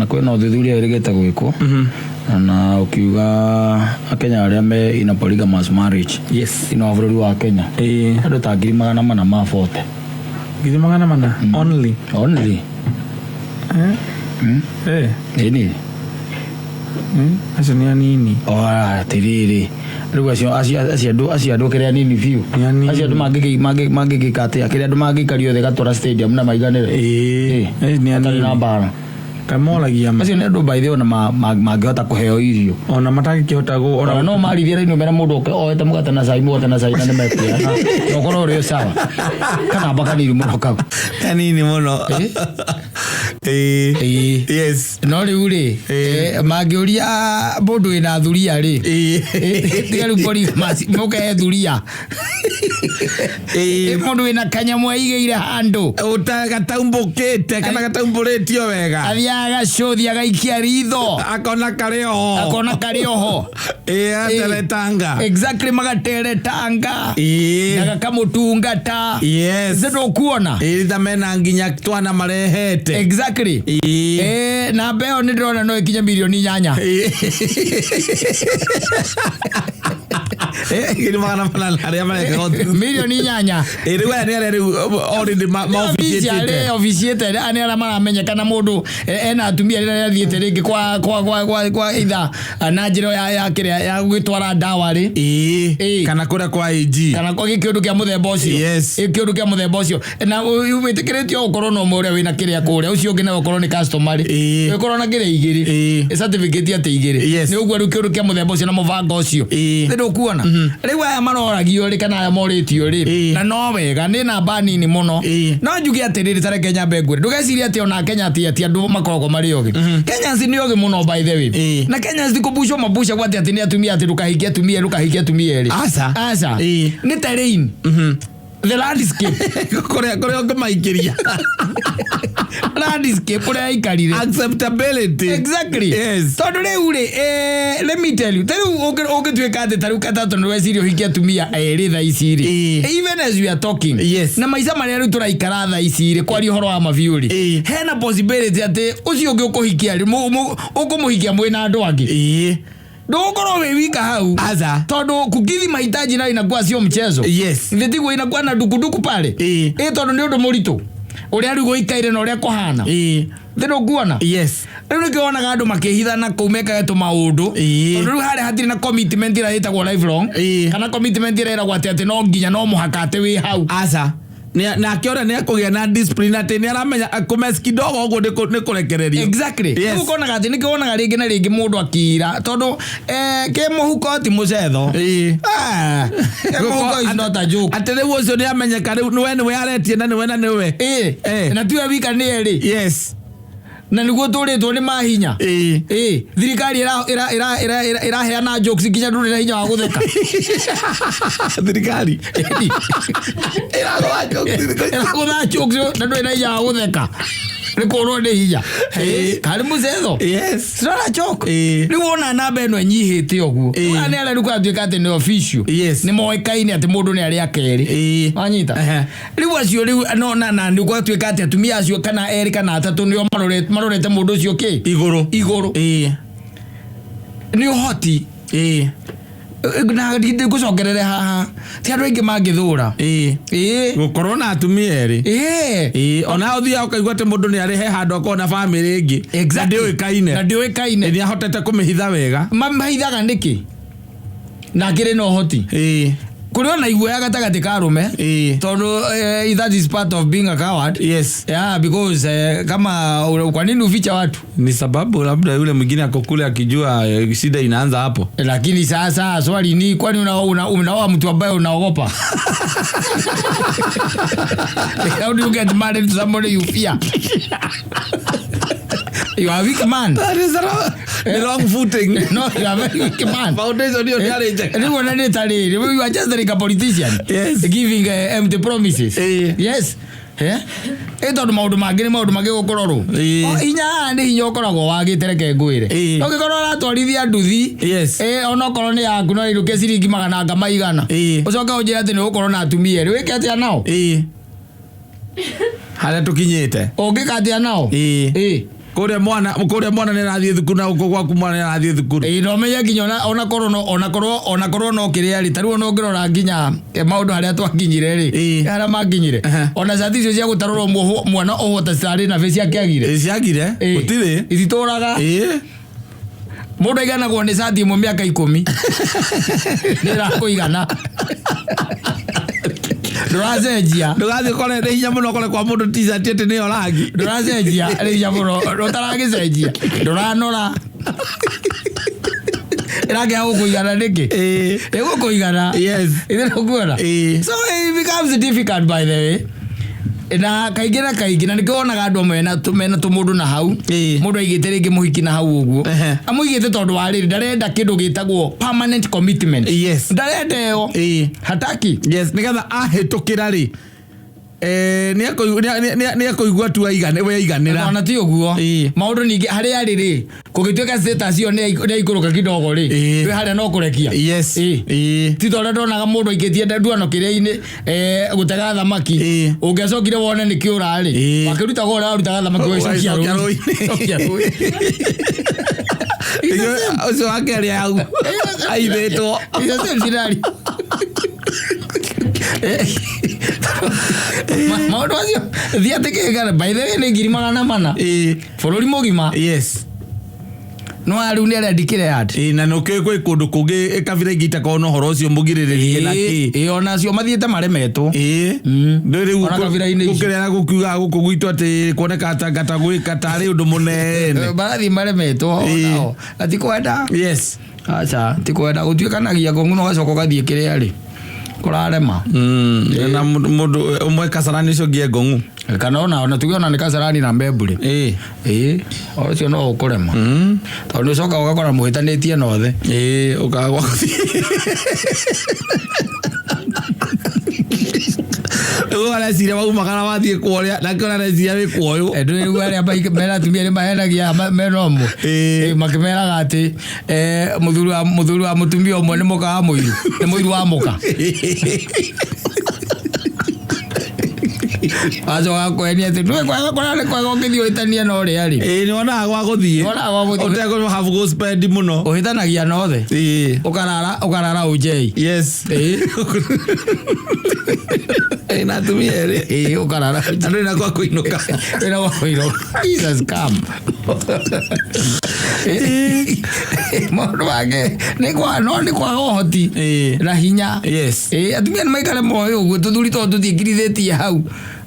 Na kwĩna ũthuthuria wĩrĩgĩte gwĩkwo na ũkiuga akenya arĩa me in a polygamous marriage thĩinĩ wa bũrũri wa Kenya, andũ ta 440,000. 400,000 only? Only. Eh? Eh. Ĩni. Acio nĩ anini. Atĩrĩrĩ, rĩu acio andũ kĩrĩa anini biũ. Nĩ anini. Acio andũ mangĩgĩka atĩa, kĩrĩa andũ mangĩikario thĩ Gatũra Stadium na maiganĩre. Ĩĩ. Eh, nĩ Hatarĩ na anini. mbara. Kamoragia ma. Acio nĩ andũ by the way ona mangĩhota kũheo irio. Ona matangĩkĩhota gũ Ona no marithie raini mena mũndũ oke oete mũgate na cai, mũgate na cai, na nĩ mekuoya na ũkorwo ũrĩ o sawa kana kanini mũno kau. Anini mũno. Ĩĩ. Ĩĩ. No rĩu rĩ, mangĩũria mũndũ wĩna thuria rĩ, tiga rĩu polygamous, mũkehe thuria. Mũndũ wĩna kanyamũ aigĩire handũ. Ũtagataũmbũkĩte kana gataumbũrĩtio wega. Athiaga agacũthi agaikia ritho. Akona karĩ oho. Akona karĩ oho. Ĩĩ, ateretanga. Exactly, magateretanga na gakamũtungata. Ndũkuona? Ĩĩ, ta mena nginya twana marehete. Namba ĩyo nĩ ndĩrona no ĩkinye mirioni 8. 400,000 arĩa mareka ũthuthuria. Mirioni 8. Ĩĩ, rĩu aya nĩ arĩa rĩu already maofficiatĩte. Officiate nĩ arĩa maramenyekana mũndũ ena atumia rĩrĩa athiĩte rĩngĩ kwa either na njĩra ya kĩrĩa ya gũgĩtwara ndawa rĩ. Kana kũrĩa kwa AG. Kana kwa kĩũndũ kĩa mũthemba ũcio. Kĩũndũ kĩa mũthemba ũcio na wĩtĩkĩrĩtio gũkorwo na ũmwe ũrĩa wĩna kĩrĩa kũrĩa, ũcio ũngĩ nawe ũkorwo nĩ customer rĩ, ũkorwo na kĩrĩa igĩrĩ, certificate atĩ igĩrĩ. Nĩ ũguo rĩu kĩũndũ kĩa mũthemba ũcio na mũbango ũcio. Nĩ ndũkuona rĩu aya maroragio rĩ kana aya morĩtio rĩ, na no wega nĩ namba nini mũno. No njuge atĩrĩrĩ, ta reke nyambe ngwĩre, ndũgecirie atĩ ona Kenya atĩ andũ makoragwo marĩ ogĩ. Kenyans nĩ ogĩ mũno, by the way. Na Kenyans ti kũbucwo mabucagwo atĩ nĩ atumia, atĩ ndũkahikie atumia, ndũkahikie atumia erĩ. Aca. Aca. Nĩ terrain, the landscape. Kũrĩa ũngĩmaingĩria. Landscape kũrĩa aikarire. Acceptability. Tondũ rĩu rĩ, let me tell you, ta rĩu ũngĩtuĩka atĩ ta rĩu katatũ nĩ weciria ũhikie atumia erĩ thaa ici rĩ, even as we are talking, na maica marĩa rĩu tũraikara thaa ici rĩ, kwaria ũhoro wa mabiũ rĩ, hena possibility atĩ ũcio ũngĩ ũkũhikia rĩ, ũkũmũhikia mwĩna andũ angĩ. Ndũgũkorwo wĩ wika hau. Aca. Tondũ kukidhi mahitaji nayo inakuwa sio mchezo. Ithe tiguo inakuwa na dukuduku pale? Ĩ, tondũ nĩ ũndũ mũritũ ũrĩa rĩu gũikaire na ũrĩa kũhana. Thĩ ndũkuona? Rĩu nĩkĩo wonaga andũ makĩhithana kũu mekage tũmaũndũ, tondũ rĩu harĩa hatirĩ na commitment ĩrĩa ĩtagwo lifelong, kana commitment ĩrĩa ĩragwo atĩ no nginya, no mũhaka atĩ wĩ hau. Aca. Nake ũrĩa nĩ akũgĩa na discipline atĩ nĩ aramenya kũmess kidogo ũguo nĩ kũrekererio. Rĩu ũkonaga atĩ nĩkĩo wonaga rĩngĩ na rĩngĩ mũndũ akĩira, tondũ kĩ mũhuko ti mũcetho. Ah, kĩ mũhuko is not a joke. Atĩ rĩu ũcio nĩ amenyeka rĩu nĩwe nĩwe aretie na nĩwe na nĩwe. Na tiwe wika, nĩ erĩ. Na nĩguo tũrĩtwo nĩ mahinya. Ĩ, thirikari ĩraheana jokes nginya ndũrĩ na hinya wa gũtheka. Thirikari ĩragũtha jokes. Ĩragũtha jokes na ndũrĩ na hinya wa gũtheka, nĩ kũrwo nĩ hinya. Karĩ mũcetho. It's not a joke. Rĩu wona namba ĩno ĩnyihĩte ũguo. Aya nĩ arĩa rĩu kwatuĩka atĩ nĩ official. Nĩ moĩkaine atĩ mũndũ nĩ arĩ akerĩ. Wanyita? Rĩu acio rĩu no na nĩ gwatuĩka atĩ atumia acio kana erĩ kana atatũ nĩo marorete mũndũ ũcio kĩ Igũrũ. Igũrũ. Nĩ ũhoti. Na ngũcokerere haha, ti andũ aingĩ mangĩthũra. Gũkorwo na atumia erĩ. Ĩĩ, ona ũthiaga ũkaigua atĩ mũndũ nĩ arĩ he handũ akorwo na bamĩrĩ ĩngĩ na ndĩũĩkaine. Na ndĩũĩkaine. Nĩ ahotete kũmĩhitha wega. Mahithaga nĩkĩ na akĩrĩ na ũhoti? Kũrĩ ona iguoya gatagatĩ ka arũme, tondũ that is part of being a coward. Yeah, because kama kwa nini uficha watu? Ni sababu labda yule mwingine ako kule akijua shida inaanza hapo. Lakini sasa swali ni, kwani unaoa mtu ambaye unaogopa? How do you get married to somebody you fear? You are a weak man. That is the wrong, the wrong footing. No, you are a very weak man. Foundation hiyo nĩ njega. Rĩu ona nĩ ta rĩrĩ, you are just like a politician giving empty promises. Yes. Ĩ, tondũ maũndũ mangĩ nĩ maũndũ mangĩ gũkũrorwo. O, hinya haha nĩ hinya ũkoragwo wagĩte, reke ngwĩre. Ũngĩkorwo ũratwarithia nduthi, onokorwo nĩ yaku, no ĩinũke ciringi magana anga maigana, ũcoke ũnjĩre atĩ nĩ ũgũkorwo na atumia erĩ, wĩke atĩa nao? Harĩa tũkinyĩte. Ũngĩka atĩa nao? Kũrĩa mwana kũrĩa mwana nĩ arathiĩ thukuru na gũkũ gwaku mwana nĩ arathiĩ thukuru. Ĩĩ no menye nginya ona onakorwo no onakorwo onakorwo no kĩrĩa rĩ tarĩu ona ũngĩrora nginya maũndũ harĩa twakinyire rĩ harĩa makinyire ona cati icio cia gũtarũrwo mwana ũhwo ta citarĩ na bĩ ciakĩagire. Ĩ, ciagire. Gũtirĩ. Ititũraga. Mũndũ aiganagwo nĩ cati ĩmwe mĩaka 10 nĩ ĩrakũigana, ndũracenjia. Ndũgathiĩ ũkore nĩ hinya mũno ũkore kwa mũndũ t-shirt atĩ nĩyo rangi. Ndũracenjia, nĩ hinya mũno ũtaragĩcenjia, ndũranora, ĩrakĩaga gũkũigana nĩkĩ? Ĩgũkũigana. Ithe nĩũkuona. So it becomes difficult, by the way, na kaingĩ na kaingĩ na nĩkĩo wonaga andũ amwe mena mena tũmũndũ na hau. Mũndũ aigĩte rĩngĩ mũhiki na hau ũguo. Amũigĩte tondũ wa rĩrĩ, ndarenda kĩndũ gĩtagwo permanent commitment. Ndarenda ĩyo. Hataki. Yes, nĩgetha ahĩtũkĩra rĩ, nĩ ekũigua tu we aiganĩra. Ona ti ũguo. Maũndũ ningĩ harĩa arĩ rĩ, kũngĩtuĩka status ĩyo nĩ yaikũrũka kidogo rĩ, wĩ harĩa no kũrekia. Ti ta ũrĩa ndonaga mũndũ aikĩtie nduano kĩrĩa-inĩ, gũtega thamaki. Ũngĩacokire wone nĩ kĩũra rĩ, wakĩrutaga ũrĩa warutaga thamaki, ũgĩcokia Ũgagĩcokia rũĩ. Rũĩ-inĩ. Cokia rũĩ. Ũcio wa kerĩ hau aithĩtwo. It's the same scenario. Maũndũ macio thiĩ atĩ kĩgana, by the way, nĩ 400,000 bũrũri mũgima. No rĩu nĩ arĩa declared. Ĩĩ, na nĩ ũkĩũĩ kwĩ kũndũ kũngĩ kabira ingĩ itakoragwo na ũhoro ũcio mũgirĩrĩrie na kĩ. Ĩĩ, onacio mathiĩte maremetwo. Ndũ rĩu Ona kabira-inĩ icio. gũkĩrĩa gũkiugaga gũkũ gwitũ atĩ kuoneka ta ta gwĩka tarĩ ũndũ mũnene. Marathiĩ maremetwo onao na ti kwenda. Aca, ti kwenda, gũtuĩkanagia ngũng'u na ũgacoka ũgathiĩ kĩrĩa rĩ kũrarema. Na mũndũ ũmwe Kasarani, ũcio ũngĩ e Ngong'u. Kana ona tuge ona nĩ Kasarani na Mbembũrĩ. Ĩĩ, o ũcio no ũkũrema tondũ nĩ ũcokaga ũgakora mũhĩtanĩtie na othe. Ĩĩ, ũkaga gwa gũthiĩ. Rĩu areciria waumagara wathiĩ kworĩa, nake ũrĩa areciria wĩ kwoyũ. Ndũĩ rĩu arĩa mena atumia nĩ mahenagia mena ũmwe. Makĩmeraga atĩ mũthuri wa mũtumia ũmwe nĩ mũka wa mũiru, nĩ mũiru wa mũka, wacoka kwenia atĩ ndũĩ kwega kũrĩa nĩ kwega ũngĩthiĩ ũhĩtanie na ũrĩa rĩ. Ĩĩ, nĩ wonaga gwa gũthiĩ. Wonaga gwa gũthiĩ. Ũtekũ have go spend mũno. Ũhĩtanagia na othe. Ũkarara ũnjei. Ĩĩ, na atumia erĩ. Ĩĩ, ũkarara. Na ndũrĩ na gwa kũinũka. Wĩna gwa kũinũka. Jesus come. Maũndũ mangĩ nĩ kwa no nĩ kwaga ũhoti na hinya. Ĩĩ, atumia nĩ maikare moĩ ũguo, tũthuri tondũ tũtiĩkirithĩtie hau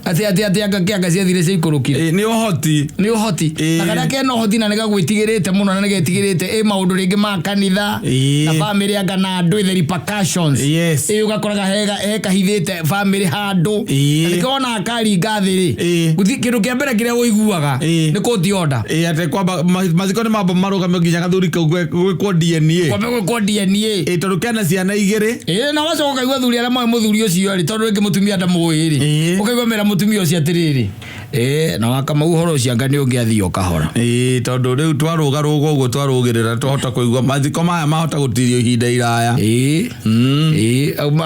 atĩ anga kĩanga ciathire ciaikũrũkire. Ĩĩ, nĩ ũhoti. Nĩ ũhoti. Na karĩa kena ũhoti na nĩgagwĩtigĩrĩte mũno na nĩgetigĩrĩte ĩ maũndũ rĩngĩ ma kanitha na bamĩrĩ anga na andũ, the repercussions. Ĩ, ũgakoraga he kahithĩte bamĩrĩ handũ. Na nĩkĩo wonaga karinga thĩ rĩ, gũtirĩ kĩndũ kĩa mbere kĩrĩa ũiguaga nĩ court order. Ĩĩ, atĩ kwamba mathiko nĩ mamba marũgame nginya gathuri kau gwĩkwo DNA. Kwambe gwĩkwo DNA. Ĩĩ, tondũ kena ciana igĩrĩ. Ĩĩ, na ũgacoka ũkaigua athuri arĩa moĩ mũthuri ũcio rĩ, tondũ rĩngĩ mũtumia ndamũĩ rĩ, ũkaigua mera mũtumia ũcio atĩrĩrĩ, ĩĩ, na wakamau ũhoro ũcio anga nĩ ũngĩathiĩ o kahora. Ĩĩ, tondũ rĩu twarũga rũga ũguo twarũgĩrĩra, twahota kũigua mathiko maya mahota gũtirio ihinda iraya. Ĩĩ,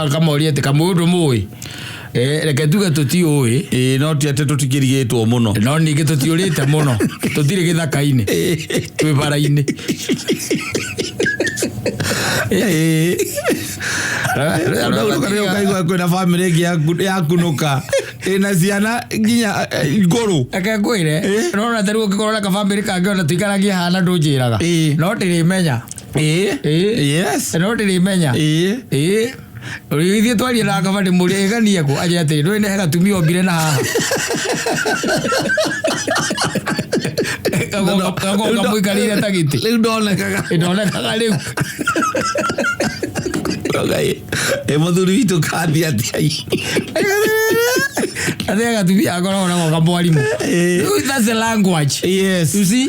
akamoria atĩ kamũndũ mũĩ, reke tuge tũtiũĩ. Ĩĩ, no ti atĩ tũtikĩrigĩtwo mũno. No ningĩ tũtiũrĩte mũno, tũtirĩ gĩthaka-inĩ, twĩ bara-inĩ. Ũkaigua kwĩna bamĩrĩ ĩngĩ yakunũka ĩna ciana nginya ngũrũ. Reke ngwĩre, nona ta rĩu ũngĩkorwo na kabamĩrĩ kangĩ ona tũikaragie hana, ndũnjĩraga no ndĩrĩmenya. No ndĩrĩmenya. Ĩĩ, ithuĩ twarie na kaba ndĩmũrie ĩganie kũ anjĩre atĩrĩ, ndũĩ nĩ he gatumia ombire na haha kamũikarĩire ta gĩtĩ. Rĩu ndonekaga. Ndonekaga rĩu. Ĩ, mũthuri witũ kathi atĩa? Atĩ gatumia akoragwo nako kamwarimũ. Rĩu that's the language. You see?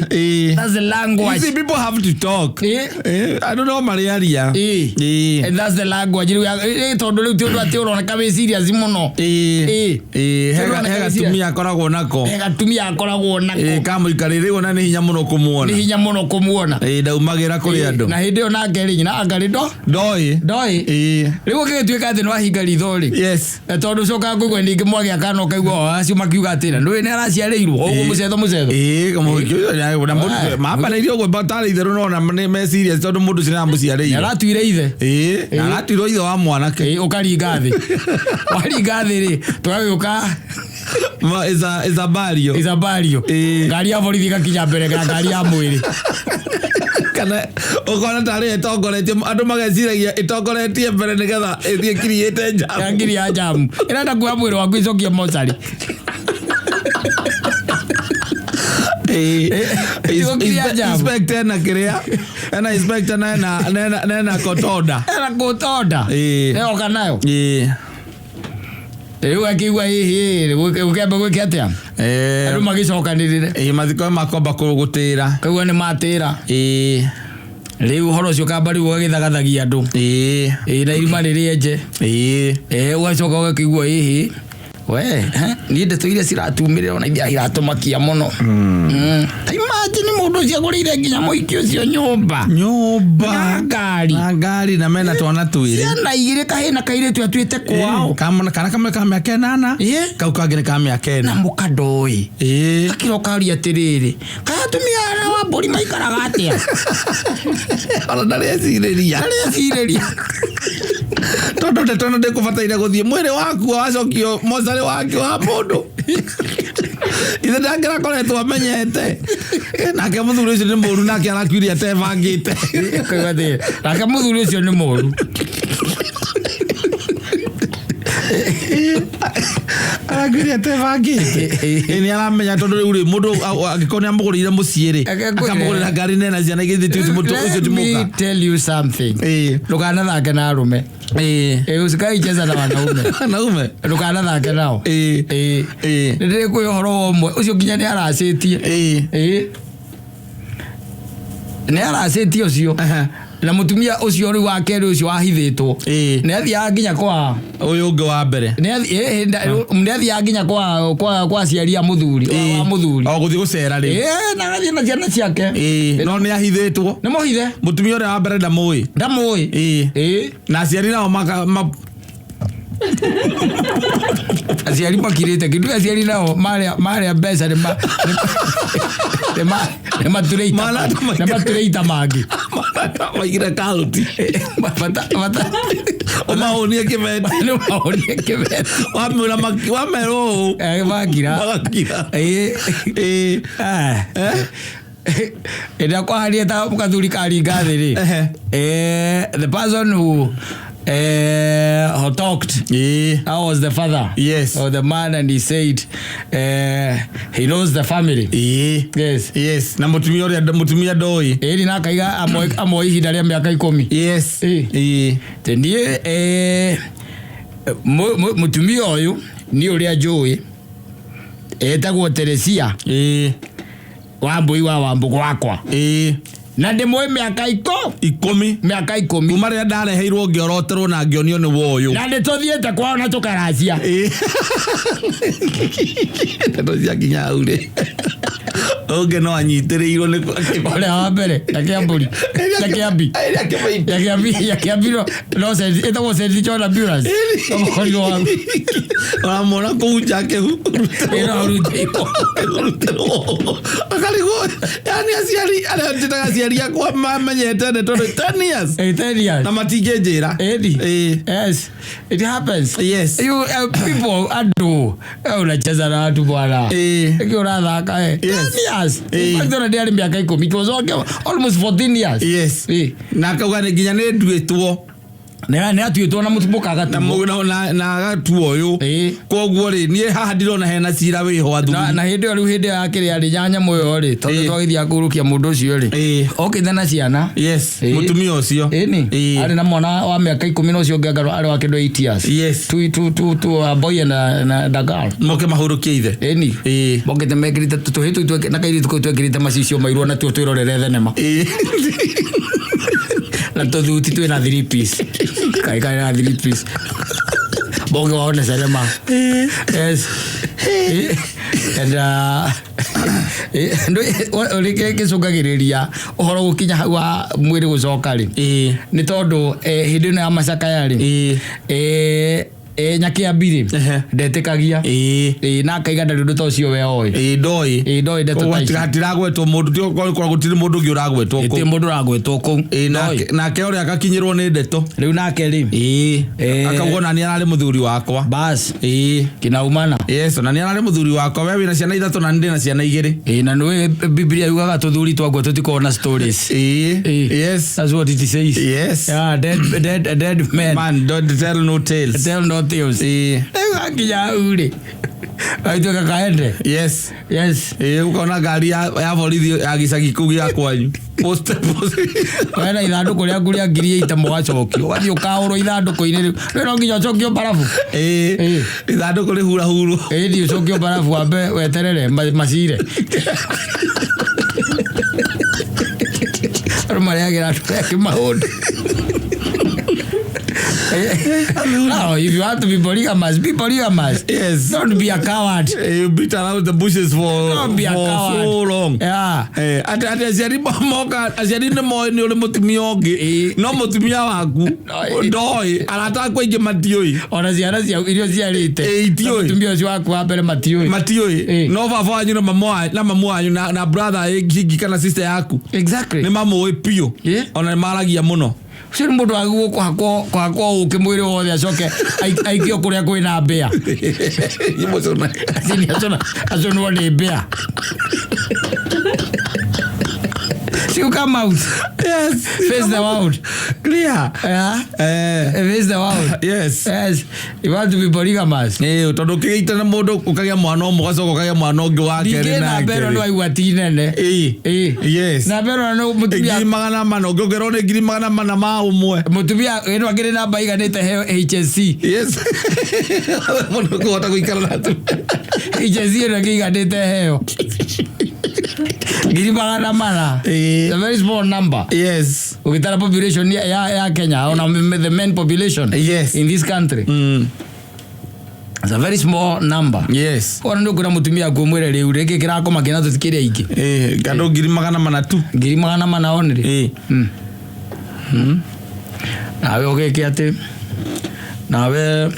That's the language. You see, people have to talk. Andũ no marĩaria. And that's the language rĩu tondũ rĩu ti ũndũ atĩ ũroneka wĩ serious mũno. Ĩĩ, Tondũ ũroneka he wĩ serious. gatumia akoragwo nako. He gatumia akoragwo nako. Kamũikarĩire rĩu ona nĩ hinya mũno Nĩ kũmuona. hinya mũno kũmuona. Ĩĩ, ndaumagĩra kũrĩ andũ. Na hĩndĩ ĩyo nake rĩ, nyina anga rĩ ndo Ndoĩ. Ndoĩ. Rĩu ũngĩgĩtuĩka atĩ nĩ wahinga ritho rĩ, tondũ ũcokaga kũigua ningĩ mwagĩa kana. Ũkaigua o acio makiuga atĩ na ndũĩ nĩ araciarĩirwo ũguo mũcetho mũcetho. Ĩĩ, mũhiki ũcio na mũndũ mambanĩirie ũguo tarĩ itherũ no na nĩ me serious tondũ mũndũ ũcio nĩ aramũciarĩire. Aratuire ithe. Ĩĩ, na aratuirwo ithe wa mwanake. Ĩĩ, ũkaringa thĩ, waringa thĩ rĩ, tũgagĩũka. Is a burial. Icabario. Ĩĩ. Ngari ya borithi ĩgakinya mbere ya ngari ya mwĩrĩ. Kana ũkona tarĩ ĩtongoretie, andũ mageciragia ĩtongoretie mbere nĩgetha ĩthiĩ kiriĩte ya njamu. Ngiri ya jamu ĩrenda kuoya mwĩrĩ waku ĩcokie mocarĩ. Ĩĩ. Ĩgũkiria njamu. Inspector ena kĩrĩa, ena inspector na ena kotonda. Ena gũtonda. Ĩĩ. Ĩroka nayo. Ĩĩ. Rĩu akĩigua hihi ũkĩamba gwĩke atĩa, andũ magĩcokanĩrĩre. Ĩĩ, mathiko makomba gũtĩra. Kaigua nĩ matĩra. Ĩĩ. Rĩu ũhoro ũcio ũkamba rĩu ũgagĩthagathagia andũ. Ĩĩ. Ĩĩ, na irima rĩrĩenje. Ĩĩ. Ĩĩ, ũgacoka ũgakĩigua hihi we niĩ ndeto iria ciratumĩrĩra ona iria iratũmakia mũno. Ta imagine mũndũ ũcio agũrĩire nginya mũhiki ũcio nyũmba Nyũmba na ngari. Na ngari, na mena twana twĩrĩ. Ciana igĩrĩ, kahĩ na kairĩtu, atuĩte kwao. Kana kamwe ka mĩaka 8, kau kangĩ nĩ ka mĩaka Na 4. mũkandoĩ. Ĩĩ. Akĩroka aria atĩrĩrĩ, kaĩ atumia aya wa mbũri maikaraga atĩa? Ona ndarĩcirĩria. Arĩcirĩria. Tondũ ndeto ĩno ndĩkũbataire gũthiĩ mwĩrĩ waku wacokio mocarĩ wake wa mũndũ ithe ndangĩrakoretwo amenyete. Nake mũthuri ũcio nĩ mũru, nake arakuire atebangĩte. Kaigua atĩrĩ, nake mũthuri ũcio nĩ mũru. Arakuire atebangĩte. Ĩ, nĩ aramenya tondũ rĩu rĩ, mũndũ angĩkorwo nĩ amũgũrĩire mũciĩ rĩ, Akekwĩra. akamũgũrĩra ngari nena ciana igĩthiĩ tu mũndũ ũcio ti Let me mũka. tell you something. Ndũkanathake na arũme. Usikai cheza na wanaume. Wanaume. Ndũkanathake nao. Ĩĩ. Ĩĩ. Ĩĩ. Nĩ ndĩrĩkwĩ ũhoro wa ũmwe ũcio nginya nĩ aracĩtie. Ĩĩ. Ĩĩ, nĩ aracĩtie ũcio. Na mũtumia ũcio rĩu wa kerĩ ũcio wahithĩtwo, nĩ athiaga nginya kwa Ũyũ ũngĩ wa mbere. Nĩ athiaga nginya kwa aciari a mũthuri wa mũthuri. O gũthiĩ gũcera rĩu. Ĩĩ, na agathiĩ na ciana ciake. Ĩĩ, no nĩ ahithĩtwo. Nĩ mũhithe. Mũtumia ũrĩa wa mbere ndamũĩ. Ndamũĩ. Ĩĩ. Ĩĩ. Na aciari nao maka Aciari makirĩte kĩndũ, aciari nao marĩa mbeca nĩ maturĩita mangĩ. Maigire kauti. Bata Ũmahũnie kĩbeti. Nĩ mahonie kĩbeti. Wamwĩra wamerwo ũũ. Makira. Magakira. Ĩĩ. Ĩĩ. Ĩrĩa kwaharia ta kathuri karinga thĩ rĩ, the person who talked, that was the father of the man, and he said he knows the family. Yes. Yes, na mũtumia ũrĩa mũtumia ndoĩ. Ĩni na akaiga amwe ihinda rĩa mĩaka 10. Ĩĩ. Te niĩ mũtumia ũyũ niĩ ũrĩa njũĩ etagwo Teresia Wambui wa Wambũgũ wakwa, na ndĩmũĩ mĩaka 10. Mĩaka 10. Kuma rĩrĩa ndareheirwo ngĩoroterwo na ngĩonio nĩ woyũ. Na nĩ tũthiĩte kwao na tũkaracia. Ĩĩ. Ndeto ciakinya hau rĩ, ũngĩ no anyitĩrĩirwo nĩ Ũrĩa wa mbere ya Kĩambũri, ya Kĩambi, Ĩrĩa kĩbaiti. ya Kĩambi no ĩtagwo St John Ambulance ũkorirwo hau. Ũramwona kũu nja Ĩno ũrutĩirwo. akĩhurutĩrwo akarigwo, yani aciari arĩa njĩtaga aciari akwa mamenyete nĩ tondũ 10 years 10 years. Na matingĩnjĩra. Edi. Ĩĩ. Yes, it happens. Yes. You people, andũ unacheza na watu bwana. Ĩĩ. Ĩkĩ ũrathaka eh. Yes. 10 years. Ĩĩ. In fact, ona ndĩarĩ mĩaka 10. It was okay, almost 14 years. Yes. Ĩĩ. Na akauga nĩ nginya nĩ nduĩtwo. Nĩ atuĩtwo na mũtumũka Na agatuo. na agatuo ũyũ. Ĩĩ. Koguo rĩ, niĩ haha ndirona hena cira wĩho athuri. Na hĩndĩ ĩyo rĩu, hĩndĩ ĩyo ya kĩrĩa rĩ, ya nyamũ ĩyo rĩ, tondũ twagĩthiaga kũũrũkia mũndũ ũcio rĩ, okĩte na ciana. Yes. Mũtumia ũcio. Ĩni. Ĩĩ. Arĩ na mwana wa mĩaka 10 na ũcio ũngĩ anga arĩ wa kĩndũ 8 years. Two, a boy and a girl. Moke mahurũkie ithe. Ĩni. Ĩĩ. Mokĩte mekĩrĩte tũhĩ tũu na kairĩtu kau twekĩrĩte macicio mairũ natuo twĩrorere thenema na tũthuti twĩna three piece, kaĩ karĩ na three piece, boke waone cinema. Yes. And ũrĩa gĩcũngagĩrĩria ũhoro gũkinya hau wa mwĩrĩ gũcoka rĩ, Ĩĩ. nĩ tondũ hĩndĩ ĩno ya macakaya rĩ, Ĩĩ. Nyakiambi rĩ, Ehe. ndetĩkagia. Ĩĩ. Ĩĩ, na akaiga ndarĩ ũndũ ta ũcio we oĩ. Ĩĩ, ndoĩ. Ĩĩ, ndoĩ ndeto ta icio. Hatiragwetwo mũndũ, korwo gũtirĩ mũndũ ũngĩ ũragwetwo Gũtirĩ kũu. mũndũ ũragwetwo kũu. Ĩĩ, Ndoĩ. nake ũrĩa akakinyĩrwo nĩ ndeto. Rĩu nake rĩ, Ĩĩ. Eh. Akauga ona nĩ ararĩ mũthuri wakwa. Bas. Ĩĩ. Kinaumana. Yes, ona nĩ ararĩ mũthuri wakwa, we wĩna ciana ithatũ na nĩ ndĩ na ciana igĩrĩ. Ĩĩ, na nĩũĩ Biblia yugaga tũthuri twaguo tũtikoragwo na stories. Ĩĩ. Ĩĩ. Yes. That's what it says. Yes. Yeah, dead, dead, dead men. Man, don't tell no tales. Tell no tales. Ĩĩ. Rĩu akinya hau rĩ, agĩtuĩka kaende. Yes. Yes. Ĩĩ, ũkona ngari ya borithi ya gĩcagi kũu gĩa kwanyu. Post post. Wena ithandũkũ rĩaku rĩa 8,000 mũgacokio, ũgathiĩ ũkaũrwo ithandũkũ-inĩ rĩu. Rĩu no nginya ũcokio mbarabu. Ĩĩ. Ĩĩ. Ithandũkũ rĩhurahurwo. Ĩĩ, thiĩ ũcokio mbarabu wambe weterere macire. Andũ marĩagĩra andũ arĩa angĩ maũndũ. Now, if you want to be polygamous, be polygamous. Yes. Don't be a coward. You beat around the bushes for, Don't be a for coward. so long. Yeah. Eh, atĩ aciari moka, aciari nĩ moĩ nĩ ũrĩ mũtumia ũngĩ, Ĩĩ. no mũtumia waku Ndoĩ. ndoĩ, arata aku aingĩ matiũĩ. Ona ciana ciaku iria ũciarĩte Ĩĩ, itiũĩ. na mũtumia ũcio waku wa mbere matiũĩ. Matiũĩ. Ĩĩ. No baba wanyu na mamu wanyu na brother ĩngĩ kana sister yaku Exactly. nĩ mamũĩ biũ. Ĩĩ. Ona nĩ maragia mũno. Ũcio nĩ mũndũ wagĩrĩirwo kũhakwo ũkĩ mwĩrĩ wothe acoke aikio kũrĩa kwĩna mbĩa. Acini acũnwo nĩ mbĩa. You come out. Yes. Face the world. Clear. Yeah. Eh. Face the world. Yes. Yes. You want to be polygamous. Ĩĩ, tondũ ũkĩgĩita na mũndũ ũkagĩa mwana ũmwe ũgacoka ũkagĩa mwana ũngĩ wa kerĩ Ningĩ nake namba ĩno rĩ. nĩ waigua ti nene. Ĩĩ. Ĩĩ. Yes. Namba ĩno nĩ mũtumia 400,000 ũngĩongererwo nĩ 400,000 ma ũmwe. Mũtumia ĩno akĩrĩ namba iganĩte heo HSC. Yes. Mũndũ kũhota gũikara na atumia. HSC ĩno ĩkĩiganĩte heo 400,000. Ĩĩ. It's a very small number. Yes. Ũgĩtara population ya Kenya ona the men population Yes. in this country. It's a very small number. Yes. Ona nĩ ũkwĩra mũtumia aku ũmwĩre rĩu rĩngĩ kĩrakoma kĩna tũtikĩrĩ aingĩ. Ĩĩ, kandũ 400,000 tu. 400,000 only. Ĩĩ. Nawe ũgĩke atĩ nawe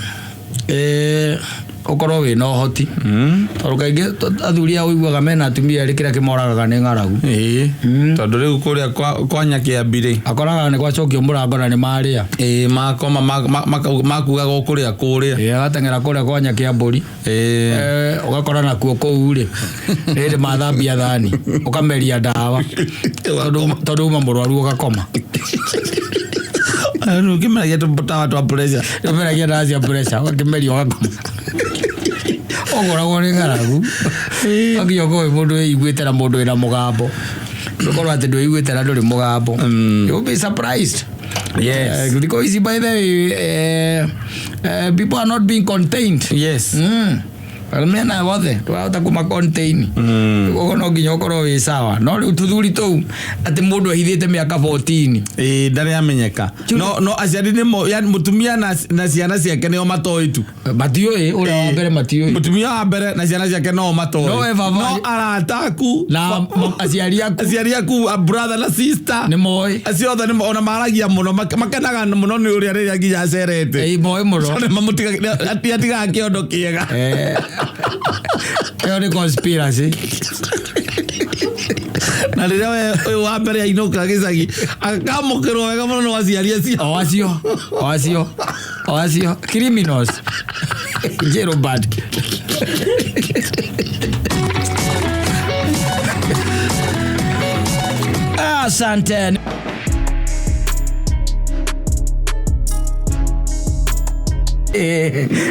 ũkorwo wĩna ũhoti. Tondũ kaingĩ athuri aya ũiguaga mena atumia erĩ kĩrĩa kĩmoragaga nĩ ng'aragu. Ĩĩ. Tondũ rĩu kũrĩa kwa Nyakiambi rĩ. Akoraga nĩ gwacokio mũrango na nĩ marĩa. Ĩĩ, makoma makugaga o kũrĩa kũrĩa. Ĩĩ, agateng'era kũrĩa kwa Nyakiambũri. Ĩĩ. Ũgakora nakuo kũu rĩ, rĩrĩ mathambia thani, ũkameria ndawa. Tondũ uma mũrwaru ũgakoma. Rĩu ũkĩmeragia tũtawa twa pressure. Ũmeragia ndawa cia pressure, ũgakĩmeria ũgakoma. Ũkoragwo nĩ ng'aragu. Wakinya ũkorwo wĩ mũndũ wĩiguĩte na mũndũ wĩna mũgambo. Ndũkorwo atĩ ndwĩiguĩte na ndũrĩ mũgambo. You'll be surprised. Yes. Thikũ ici by the way, people are not being contained. Yes. Mena wothe ndwahota kũma contain. Koguo no nginya ũkorwo wĩ sawa. No rĩu tũthuri tũu atĩ mũndũ ehithĩte mĩaka 14. Ĩĩ, ndarĩ amenyeka. No aciari nĩmo, yani mũtumia na ciana ciake nĩo matoĩ tu. Matiũĩ, ũrĩa wa mbere matiũĩ. Mũtumia wa mbere na ciana ciake no matoĩ. No we baba- No arata aku Na aciari aku aciari aku, a brother na sister nĩ moĩ. Acio othe nĩ ona maragia mũno, makenaga mũno nĩ ũrĩa rĩrĩa nginya acerete. Ĩĩ, moĩ mũno. Nĩ mamũtigaga kĩondo kĩega. Ĩyo nĩ conspiracy. Na rĩrĩa we ũyũ wa mbere ainũka gĩcagi akamũkĩrwo wega mũno nĩ aciari acio. O acio, o acio, o acio criminals. Jailbird. Asante.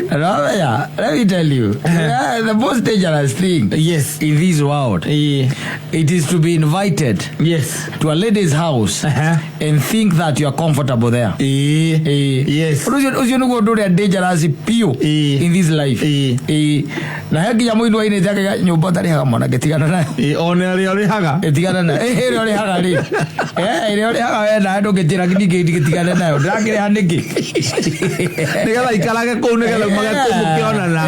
Ramaya, let me tell you, the most dangerous thing Yes. in this world, it is to be invited Yes. to a lady's house and think that you are comfortable there. Yes. Ũcio nĩguo ũndũ ũrĩa dangerous biũ in this life. Na he nginya mũini wainĩte akaiga nyũmba ũtarĩhaga mwanake tigana nayo. Ona ĩrĩa ũrĩhaga. Tigana nayo. Ĩrĩa ũrĩhaga rĩ. Ĩrĩa ũrĩhaga we nawe ndũngĩnjĩra ningĩ ndigĩtigane nayo. Ndĩrakĩrĩha nĩkĩ? Nĩgetha ikara Aikarage kũu nĩgetha umage kũu mũkĩonana.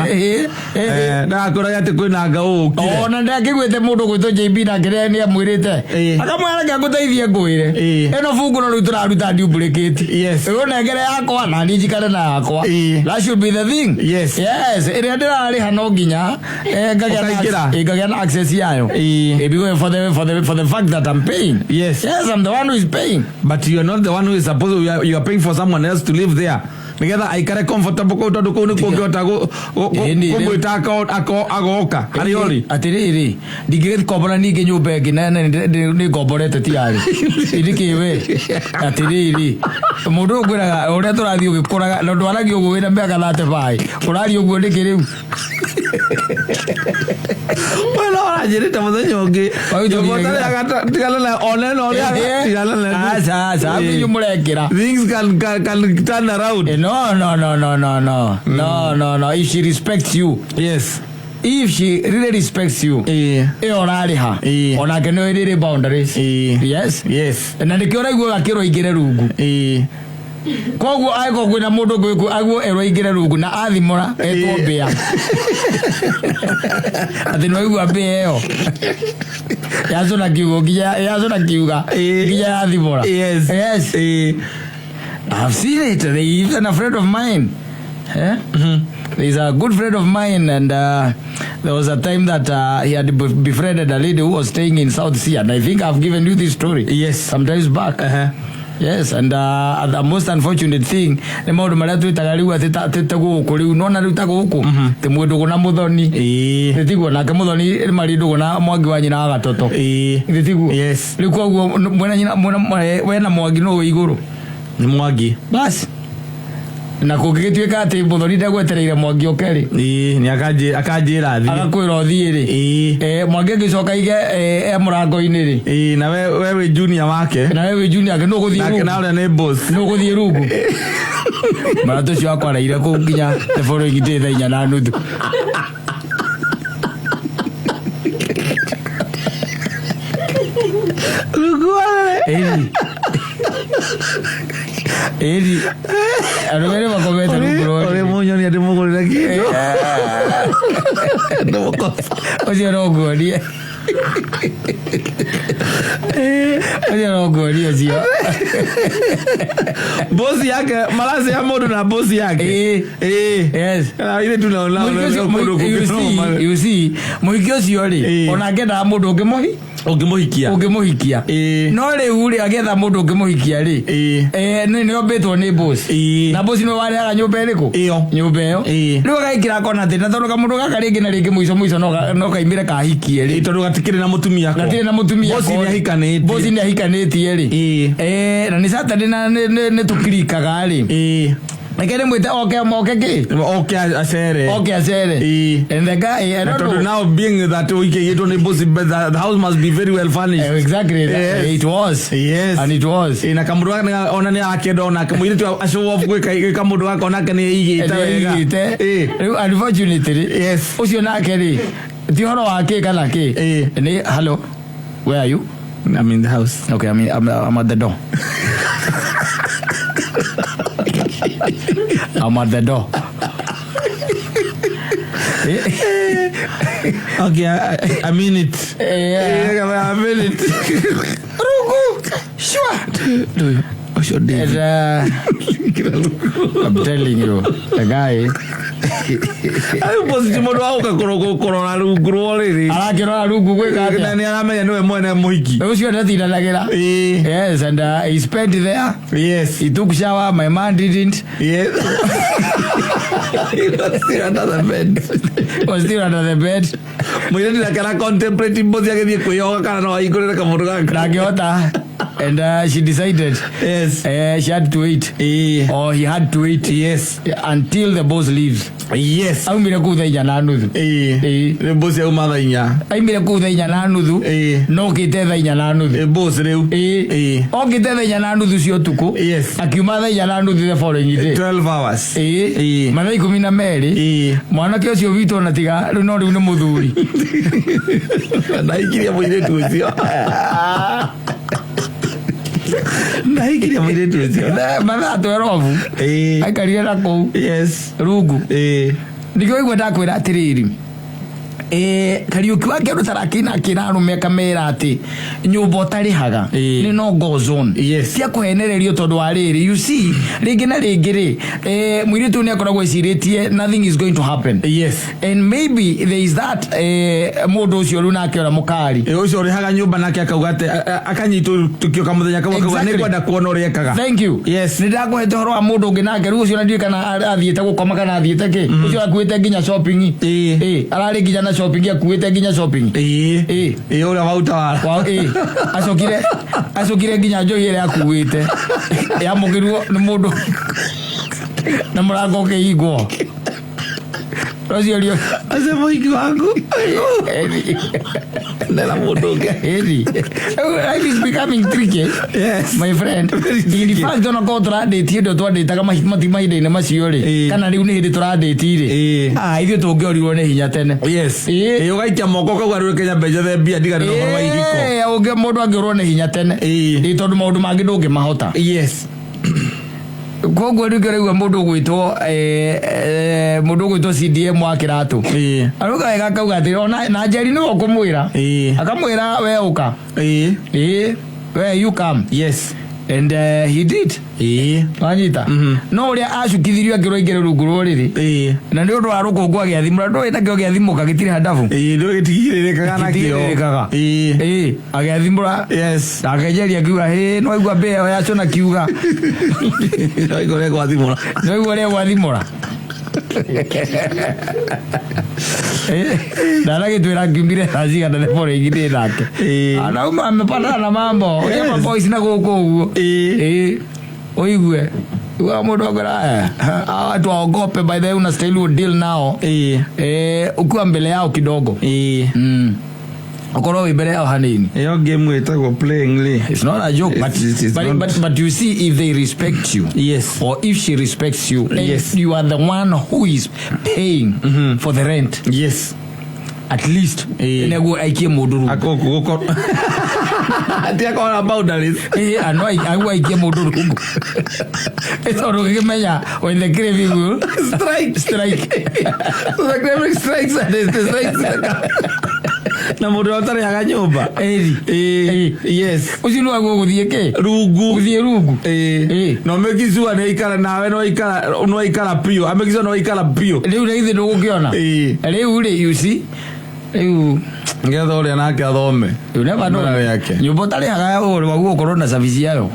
Ndagakwĩrage atĩ kwĩna nga ũũkire. Ona ndakĩguĩte mũndũ gwĩtwo JB nake nĩ amwĩrĩte akamwĩra reke ngũteithie ngwĩre ĩno fungu no rĩu tũraruta duplicate. Ũnengere yakwa na niĩ njikare na yakwa. That should be the thing. Yes, ĩrĩa ndĩrarĩha no nginya ngagĩa na Ũkaingĩra. ngagĩa na access yayo. Because for the fact that I'm paying. Yes, I'm the one who is paying. But you are not the one who is supposed, you are paying for someone else to live there nigetha aikare comfortable kũu, tondũ kũu nĩkuo ũngĩhota kũmwĩta agoka harĩa ũrĩ. Atĩrĩrĩ, ndingĩgĩkombora ningĩ nyũmba ĩngĩ nene nĩ ngomborete tiarĩ ĩndĩkĩwe. Atĩrĩrĩ, mũndũ ũyũ ngwĩraga ũrĩa tũrathiĩ ũgĩkũraga na ndwaragia ũguo wĩna mĩaka 35 ũraria ũguo nĩkĩ rĩu? We no ũranjĩrĩte mũthenya ũngĩ. Wau nyũmba tũthiĩ- ũtarĩhaga tigana na ona ĩno ũrĩhaga tigana na. Aca, aca, inyuĩ mũrekĩra. Things can turn around. No, no, no, no, no, no, no, no, no. If she respects you, if she really respects you, ĩyo ũrarĩha onake nĩ ĩrĩrĩ boundaries. Yes. Na nĩkĩo ũraigua gakĩrwo aingĩre rungu. Koguo angĩkorwo kwĩna mũndũ ũngĩ aguo erwo aingĩre rungu na athimũra etwo mbĩa atĩ nĩwaigua mbĩa ĩyo yacũna kiugo nginya yacũna kiuga nginya yathimũra. Yes. I've seen it. There is even a friend of mine. Eh? There's a good friend of mine, and there was a time that he had befriended a lady who was staying in South Sea, and I think I've given you this story. Sometimes back. Yes, and the most unfortunate thing nĩ maũndũ marĩa twĩtaga rĩu atĩ ta gũkũ rĩu nona rĩu ta gũkũ tĩ mwĩndũgũ na mũthoni. Tiguo nake mũthoni marĩ ndũgũ na mwangi wa nyina wa gatoto. Tiguo? Yes. Rĩu koguo mwena nyina mwena wena mwangi no wĩ igũrũ. Nĩ mwangi. Basi na kũngĩgĩtuĩka atĩ mũthoni ndegwetereire mwangi oke rĩ, Nĩ akanjĩra thiĩ. Agakwĩra ũthiĩ rĩ, mwangi agĩcoka aige e mũrango-inĩ rĩ, Na we wĩ junior wake. Na we wĩ junior ake nũ ũgũthiĩ nake rungu? Na ũrĩa nĩ boss. Nũ ũgũthiĩ rungu? Mũrata ũcio wakwa araire kũu nginya the following day thaa 4:30. Rungu warere. Ĩni, ĩni, andũ merĩ makomete rungu rwa ũrĩ ũrĩrĩ. Mũnyonia ndĩmũgũrĩre kĩndũ. Ndĩmũkoba. Ũcio no nguonie, ũcio no nguonie ũcio. Bosi yake maracea mũndũ na bosi yake. Yes. Kana ithe tunaona Mũhiki ũcio- kũndũ you kũngĩ see, normal. you see, mũhiki ũcio rĩ, ona angĩendaga mũndũ ũngĩmũhi Ũngĩmũhikia. Ũngĩmũhikia. No rĩu rĩ, agĩetha mũndũ ũngĩmũhikia rĩ, nĩ ombĩtwo nĩ boss. Na boss nĩwe warĩhaga nyũmba ĩrĩkũ? Ĩyo. Nyũmba ĩyo. Rĩu agaikĩra akona atĩ na tondũ kamũndũ gaka rĩngĩ na rĩngĩ mũico mũico no kaimĩre kahikie rĩ, Tondũ gatikĩrĩ na mũtumia ko. Gatirĩ na mũtumia Bosi ko. nĩ ahikanĩtie. Boss nĩ ahikanĩtie rĩ. Na nĩ Saturday na nĩ tũkirikaga rĩ, reke ndĩmwĩte oke moke kĩ Oke acere. Oke acere. And the guy, I Na don't tondũ know. now being that ũikĩgĩtwo nĩ bosi, but the house must be very well furnished. Exactly. It was. And it was. Na kamũndũ gaka ona nĩ arakĩenda onake mũirĩtu show off gwĩka mũndũ gaka onake nĩ eigĩte wega. Nĩaigĩte. Rĩu unfortunately, ũcio nake rĩ, ti ũhoro wa kĩ kana kĩ. Nĩ hello, where are you? I'm in the house. Okay, I'm at the door. I'm at the door. Okay, I mean it. Yeah. I mean it. Rungu. Sure. Ũcio And, I'm telling you, the guy Rĩu bosi ti mũndũ wa gũka kũrora rungu rwa ũrĩrĩ. Arakĩrora rungu gwĩka Na atĩa? nĩ aramenya nĩwe mwene mũhiki. Ũcio ndatindanagĩra. Yes, and he spent there. He took shower, my man didn't. Yes. He was still under the bed. Was still under the bed. Mũirĩtu nake ara contemplate bosi agĩthiĩ kwĩyoga kana no ahingũrĩre kamũndũ gaka. Ndangĩhota. And she decided she had to wait. Or he had to wait until the boss leaves. Aumire kũu thaa 4:30. Rĩu bosi auma thaa 4. Aumire kũu thaa 4:30. No kĩte thaa 4:30. Boss rĩu. Okĩte thaa 4:30 cia ũtukũ. Akiuma thaa 4:30 the following day. 12 hours. Mathaa 12. Mwanake ũcio witũ ona tiga rĩu no rĩu nĩ mũthuri. Ndaikirie mũirĩtu ũcio. Ndahikirie mũirĩtu ũcio. Mathaa 12. Aikarire na kũu. Rungu. Nĩkĩo waigua ndakwĩra atĩrĩrĩ, Kariũki wa Kĩandũ tarakĩina akĩra arũme akamera atĩ nyũmba ũtarĩhaga nĩ no go zone. Cia kũhenererio tondũ wa rĩrĩ, you see, rĩngĩ na rĩngĩ rĩ, mũirĩtu ũyũ nĩ akoragwo ecirĩtie nothing is going to happen. And maybe there is that, mũndũ ũcio rĩu nake ũrĩa mũkari. Ũcio ũrĩhaga nyũmba nake akauga atĩ akanyitwo tukio kamũthenya kamwe akauga nĩngwenda kuona ũrĩa ekaga. Thank you. Nĩ ndakũhete ũhoro wa mũndũ ũngĩ nake rĩu ũcio na ndiũĩ kana athiĩte gũkoma kana athiĩte kĩ. Ũcio akuĩte nginya shopping. Ararĩ nginya na shopping, akuĩte nginya shopping. Ũrĩa wa utawala. Wa, Acokire nginya njohi ĩrĩa akuĩte. Yamũkĩrwo nĩ mũndũ na mũrango ũkĩhingwo. Rũcio rio. Acio mũhiki waku. Nena mũndũ ũngĩ. Ĩni. Life is becoming tricky. My friend. Very In tricky. fact, ona korwo tũrandĩti hĩndĩ ĩyo twandĩtaga mahinda-inĩ macio rĩ, kana rĩu nĩ hĩndĩ tũrandĩti rĩ. Ithuĩ tũngĩorirwo nĩ hinya tene. Ũgaikia moko ũkauga rĩu Kenya mbeca the mbia ndigane na ũhoro wa ihiko. Mũndũ angĩũrwo nĩ hinya tene. Tondũ maũndũ mangĩ ndũngĩmahota. Koguo rĩu kĩraigua mũndũ ũgwĩtwo, mũndũ ũgwĩtwo CDM wa Kĩratũ. Arauga wega akauga atĩ ona na Njeri nĩwe ũkũmwĩra. Akamwĩra we ũka. We you come. And he did. Wanyita? No ũrĩa acukithirio akĩrwo aingĩre rungu rwa ũrĩrĩ. Na nĩ ũndũ wa rũkũngũ agĩathimũra, ndũĩ nakĩo gĩathimũka gĩtirĩ handabu. Ndũĩ gĩtigirĩrĩkaga nakĩo. Gĩtigirĩrĩkaga. Agĩathimũra. Nake Njeri akiuga, hĩ, no aigua mbĩa ĩyo ya cũna kiuga. No aigua ũrĩa gwathimũra. No aigua ũrĩa gwathimũra. Ndanagĩtwĩra ngiumire thaa cigana the following day nake. Anauma amepatana na mambo. Ũrĩa maboys na gũkũ ũguo. Ũigue. Wa mũndũ akwĩra, hawa watu waogope, by the way unastahili udeal nao. Ukiwa mbele yao kidogo. Ukorwo wĩ mbere yao hanini. Ĩyo game ĩtagwo playing rĩ. It's not a joke, It's not. but you see, if they respect you, or if she respects you, and you are the one who is paying for the rent. At least, nĩguo aikie mũndũ rungu. Ako gũkorwo. Ati akorwo na boundaries. Ano aguo aikie mũndũ rungu. Tondũ ũngĩmenya when the craving will strike. Strike. So the craving strikes and the strikes. Na mũndũ ũrĩa ũtarĩhaga nyũmba. Ũcio nĩ waguo gũthiĩ kĩ? Rungu. Gũthiĩ rungu. Na ũmake sure nĩ aikara nawe, no aikara, no aikara biũ. Amake sure no aikara biũ. Rĩu rĩ ithuĩ ndũgũkĩona. Rĩu rĩ, you see, rĩu Nĩgetha ũrĩa nake athome. You never know. Mbere yake. Nyũmba ũtarĩhaga ũhoro waguo ũkorwo na service yayo.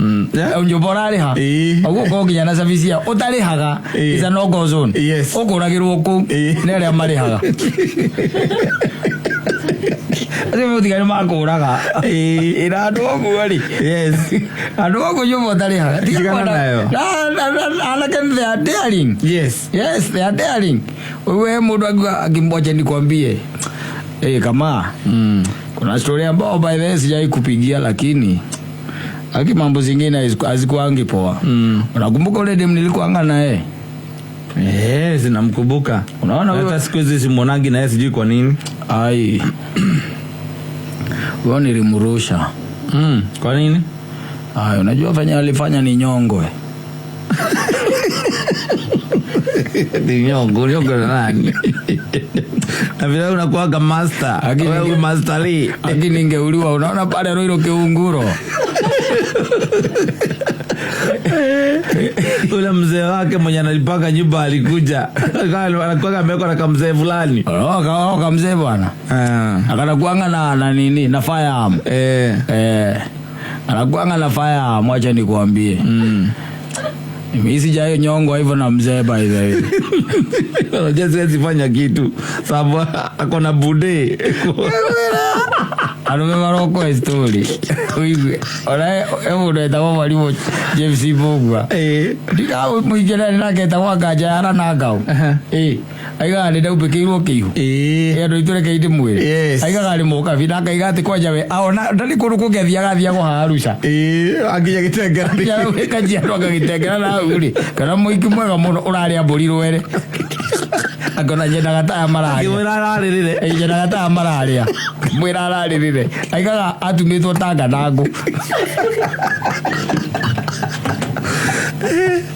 Nyũmba ũrarĩha. Waguo ũkorwo nginya na service yayo. Ũtarĩhaga, is a no go zone. Ũkũragĩrwo kũu nĩ arĩa marĩhaga. Acio mũtiga nĩ makũraga. Ĩra andũ ũguo rĩ. Andũ ũguo nyũmba ũtarĩhaga. Tiga Tigana kwenda. nayo. Na, anake they are daring. Yes, they are daring. Wewe mũndũ akiuga akimwacha nikwambie. Kama. Kuna story ambao by the way sijai kupigia, lakini aki mambo zingine hazikuangi poa. Unakumbuka ule dem nilikuanga naye? Sinamkumbuka. Unaona Hata huyo? siku hizi simuonangi naye, sijui kwa nini. Ai. Huyo nilimrusha. Kwa nini? Ai, unajua venye alifanya ni nyongwe. Ni nyongo, nyongo na nani? Na vile unakuwaga master. Lakini Wewe master Lee. Lakini ningeuliwa, unaona pale Roiro kiunguro. Ule mzee wake mwenye analipanga nyumba alikuja. Anakuwa amewekwa na kamzee fulani. Oh, kamzee bwana. Akanakuanga na nini? Na firearm. Anakuanga na firearm, acha nikuambie. Mimi sijayo nyongo hivyo na mzee by the way. Unajua siwezi fanya kitu sababu ako na bude. Arume maroko story. Uigue. Ora mũndũ etagwo mwalimu James Mbugua. Ndika mũingĩra nake etagwo Nganja ya na ngau. Aigaga nĩ ndaubĩkĩirwo kĩihu. Andũ aitũ reke ndĩmwĩre. Aigaga nĩ mũkabi na akaiga atĩ kwanja we ona ndarĩ kũndũ kũngĩ athiaga athiaga haha Arusha. Akinya gĩtengera. Akinya Kajiado agagĩtengera na hau rĩ. Kana mũhiki mwega mũno ũrarĩa mbũri rwere. Akona nyendaga taya mararĩa. Akĩmwĩra ararĩrĩre. Nyendaga taya mararĩa. Mwĩra ararĩrĩre. Aigaga atumĩtwo ta nganangũ.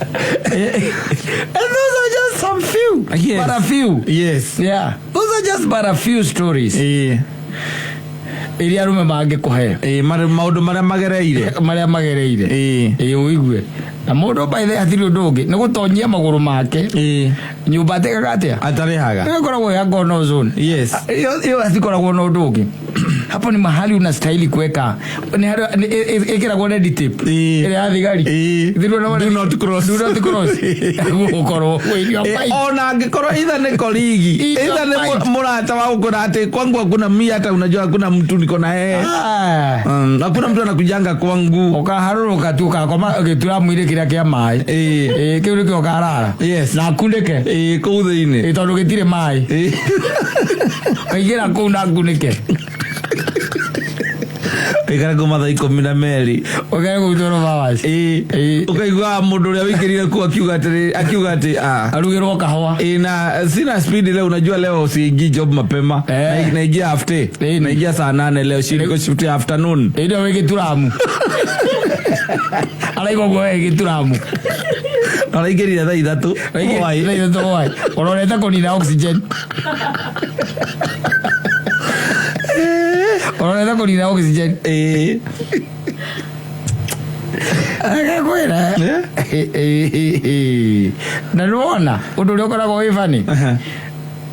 And those are just some few. Yes. But a few. Yes. Yeah. Those are just but a few stories. Ĩĩ. Iria arume mangĩkũhe. Ĩĩ, maũndũ marĩa magereire. Marĩa magereire. Ĩĩ. Ĩĩ, ũigue. Na mũndũ by the way hatirĩ ũndũ ũngĩ nĩ gũtonyia magũrũ make Ĩĩ. nyũmba atekaga atĩa? Atarĩhaga. Ĩyo ĩkoragwo ya gono zone. Yes. Hiyo hasikoragwo na ũndũ ũngĩ. Hapo ni mahali unastahili kuweka nĩ harĩa ĩkĩragwo red tape Ĩĩ. ĩrĩa ya thigari. Ĩĩ. Thirwo na Do not cross. Do not cross. Gũkorwo wĩ your Eh, mind. ona angĩkorwo either nĩ koligi In your either nĩ mind. mũrata wa gũkũra atĩ kwangu hakuna mi hata unajua hakuna mtu niko na yeye. Ah. Hakuna mtu anakujanga kwangu. Ũkaharũrũka tu ũgakoma gĩturamu-inĩ kĩrĩa kĩa maĩ. Ĩĩ. Ĩĩ, kĩu nĩkĩo ũkarara. Yes. Na kunĩke. Ĩĩ, kũu thĩinĩ. Ĩĩ, tondũ gĩtirĩ maĩ. Ĩĩ. Kaingĩra kũu na ngunĩke. Ĩkara kuma thaa 12. Ũkae kũu 12 hours. Ĩĩ. Ĩĩ. Ũkaigua mũndũ ũrĩa wĩingĩrire kũu akiuga atĩrĩ, akiuga atĩ, ah. Arugĩrwo kahũa. Ĩĩ, na sina speed leo, unajua leo siingii job mapema. Eh. Naingia half day. Ĩĩ. Naingia saa 8 leo, niko shift ya afternoon. Ĩĩ, nĩwe wĩ gĩturamu. Araigua guo wĩ gĩturamu. Araingĩrire thaa 3. Hwaĩ. Thaa 3 hwaĩ. Ũrorete kũnina oxygen. Ũrorete kũnina oxygen. Ĩĩ. Agakwĩra. Eh? Na nĩwona ũndũ ũrĩa ũkoragwo wĩ funny. Aha.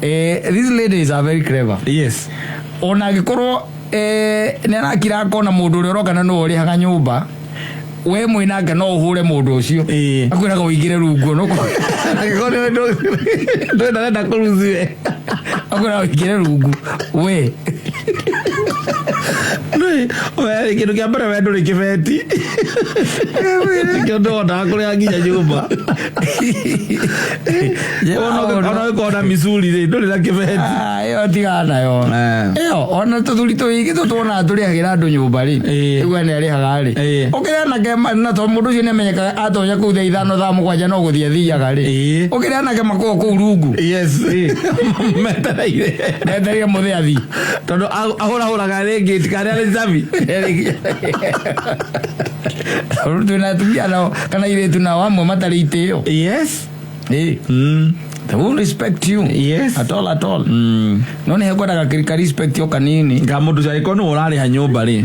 These ladies are very clever. Yes. Ona angĩkorwo nĩ arakira akona mũndũ ũrĩa ũroka na nĩwe ũrĩhaga nyũmba, we mwĩnake no ũhũre mũndũ ũcio. Ĩĩ. Akwĩraga ũingĩre rungu no Angĩkorwo nĩwe ndwenda kũruciwe. Akwĩraga ũingĩre rungu we. Ndũĩ, we kĩndũ kĩa mbere we ndũrĩ kĩbeti. Nĩkĩo ndĩhotaga kũrĩha nginya nyũmba. Ona ũgĩkorwo na micuri rĩ, ndũrĩ na kĩbeti. Ah, ĩyo tigana nayo. Eh. Ĩyo ona tũthuri tũingĩ tũtuonaga tũrĩhagĩra andũ nyũmba rĩ. Ĩĩ. Ĩguo nĩ arĩhaga rĩ. Ĩĩ. Ũkĩrĩ anake na tondũ mũndũ ũcio nĩamenyekaga atonya kũu thaa 5 thaa 7 no gũthiĩ athiaga rĩ. Ĩĩ. Ũkĩrĩ anake makoragwo kũu rungu. Yes. Metereire. Metereire mũthee athiĩ. Tondũ ahũrahũraga rĩngĩ tikarĩa arĩ cabi. Tondũ twĩna atumia nao kana airĩtu nao amwe matarĩ itĩo. Yes. Ĩĩ. They won't respect you. Yes. At all, at all. No nĩ hekwendaga ka respect yo kanini. Nga mũndũ ũcio angĩkorwo nĩwe ũrarĩha nyũmba rĩ.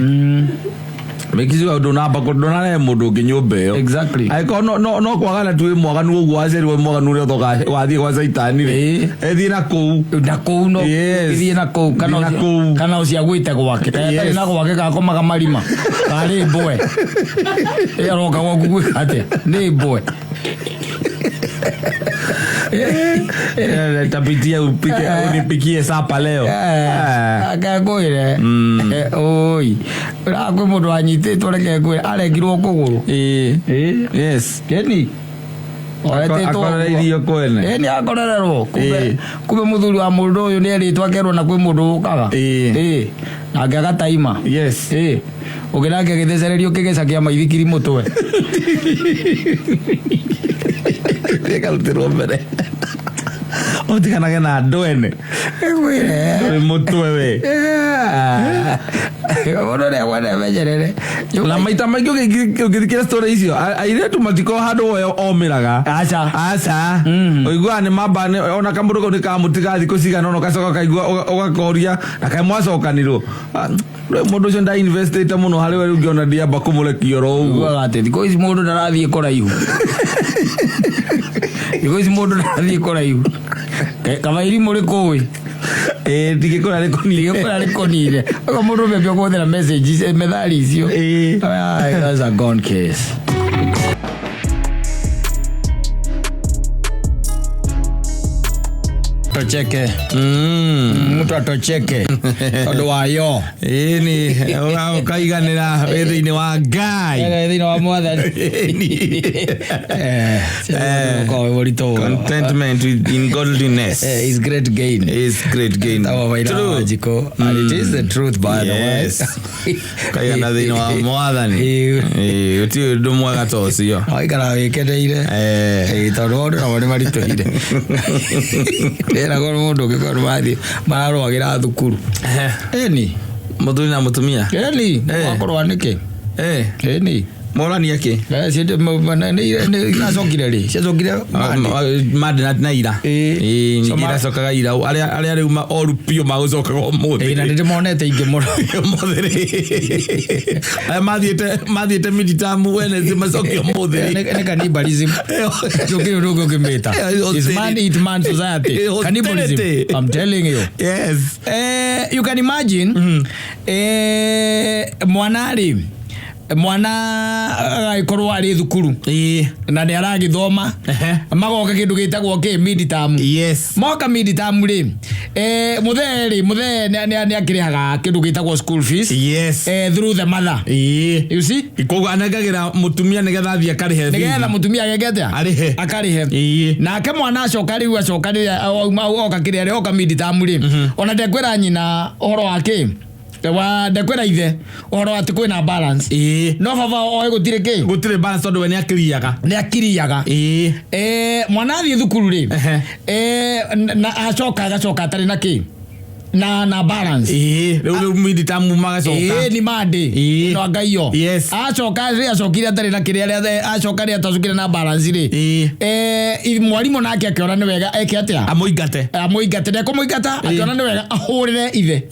Mekiciwa ndũnamba ndũnarehe mũndũ ũngĩ nyũmba ĩyo. Exactly. Angĩkorwo no kwagana tu wĩ mwaganu ũguo waciarirwo wĩ mwaganu ũrĩa ũthoka wathiĩ gwa caitani rĩ. Ĩĩ. Ĩthiĩ na kũu. Na kũu no Yes. ĩthiĩ na kũu kana Thiĩ na kũu. kana ũcio agwĩte gwake. Kana Yes. atarĩ na gwake gakomaga marima. Karĩ mbwe. Ĩ aroka gwaku gwĩka atĩa? Nĩ mbwe. Tapitia upike unipikie sapa leo. Akakwĩre oi kwĩ mũndũ wanyitĩtwo reke ngwĩre arengirwo kũgũrũ. Ĩĩ. Ĩĩ. Yes. Keni oetĩtwo Akorereirio kwene. Ĩĩ nĩ akorererwo kumbe Ĩĩ. kumbe mũthuri wa mũndũ ũyũ nĩ erĩtwo akerwo na kwĩ mũndũ ũkaga. Ĩĩ. Ĩĩ. Nake agataima. Yes. Ĩĩ. Ũngĩ nake agĩthecererio kĩgeca kĩa maithikiri mũtwe. Ĩkarutĩrwo mbere. Ũtiganage na andũ ene. Ngwĩre. Wĩ mũtwe we. Mũndũ nĩ akwenda amenyerere. Na maita maingĩ ũngĩthikĩra story icio airĩtu matikoragwo handũ we omĩraga. Aca. Aca. Ũiguaga nĩ mamba ona kamũndũ kau nĩ kamũtiga thikũ cigana ũna ũgacoka ũkaigua ũgakoria na kaĩ mwacokanirwo. Rĩu mũndũ ũcio nda investĩte mũno harĩ we rĩu ngĩona ndiamba kũmũrekia oro ũguo. Ugaga atĩ thikũ ici mũndũ ndarathiĩ kũraihu. Thikũ ici mũndũ ndarathiĩ kũraihu. Kaba irimũ rĩkũĩ. Ĩĩ, ndingĩkũra rĩkũnire. Ndingĩkũra rĩkũnire. Ũguo mũndũ ũmwe kũhũthĩra message methali icio. Ĩĩ. That's a gone case. Tocheke. Mtu atocheke. Tondũ wa yo. Ĩĩ nĩ ũkaiganĩra wĩ thĩinĩ wa Ngai. Thĩinĩ wa Mwathani. Contentment with in godliness Is great gain. is great gain. True. And it is the truth by the way. Yes. Kaigana thĩinĩ wa Mwathani. Ĩĩ, gũtirĩ ũndũ mwega ta ũcio. Waikara wĩkeneire. Tondũ maũndũ namo nĩ maritũhire. Rĩragwo mũndũ ũngĩkorwo mathiĩ mararũagĩra thukuru. Ĩni. Mũthuri na mũtumia. Ĩni. Wakũrũa nĩkĩ? Ĩni. Morania kĩ? Iracokire rĩ, ciacokire Monday. Mande na ira. Ĩĩ. Ĩĩ, So ningĩ iracokaga ira arĩa rĩu oru biũ magũcokaga ũmũthĩ. Ĩĩ, na nĩndĩmonete ingĩ mũno. Ũmũthĩ rĩ, arĩa mathiĩte midterm Wednesday macoke ũmũthĩ. Nĩ cannibalism. Ndũkĩrĩ ũndũ ũngĩ ũngĩmĩta. It's man eat man society. Cannibalism. I'm telling you. Yes. You can imagine, mwana rĩ, mwana agagĩkorwo arĩ thukuru na nĩ aragĩthoma, magoka kĩndũ gĩtagwo kĩ midterm. Moka midterm rĩ, mũthee rĩ, mũthee nĩ akĩrĩhaga kĩndũ gĩtagwo school fees through the mother. You see? Koguo anengagĩra mũtumia nĩgetha athiĩ akarĩhe nĩgetha bithi. Mũtumia ageke atĩa? Arĩhe. Akarĩhe. Nake mwana acoka rĩu, acoka rĩrĩa auma oka kĩrĩa rĩ, oka midterm rĩ, ona ndekwĩra nyina ũhoro wa kĩ, wa ndekwĩra ithe ũhoro atĩ kwĩna balance. No baba oĩ gũtirĩ kĩ. Gũtirĩ balance tondũ we nĩ akiriaga. Nĩ akiriaga. Mwana athiĩ thukuru rĩ, na acoka agacoka atarĩ na kĩ, na balance. Rĩu midterm magacoka. Ĩĩ, nĩ Monday. No ngaiyo. Acoka rĩ, acokire atarĩ na kĩrĩa, rĩa acoka rĩ, atacokire na balance rĩ, mwarimũ nake akĩona nĩ wega eke atĩa? Amũingate. Amũingate. Ndekũmũingata, akĩona nĩ wega ahũrĩre ithe.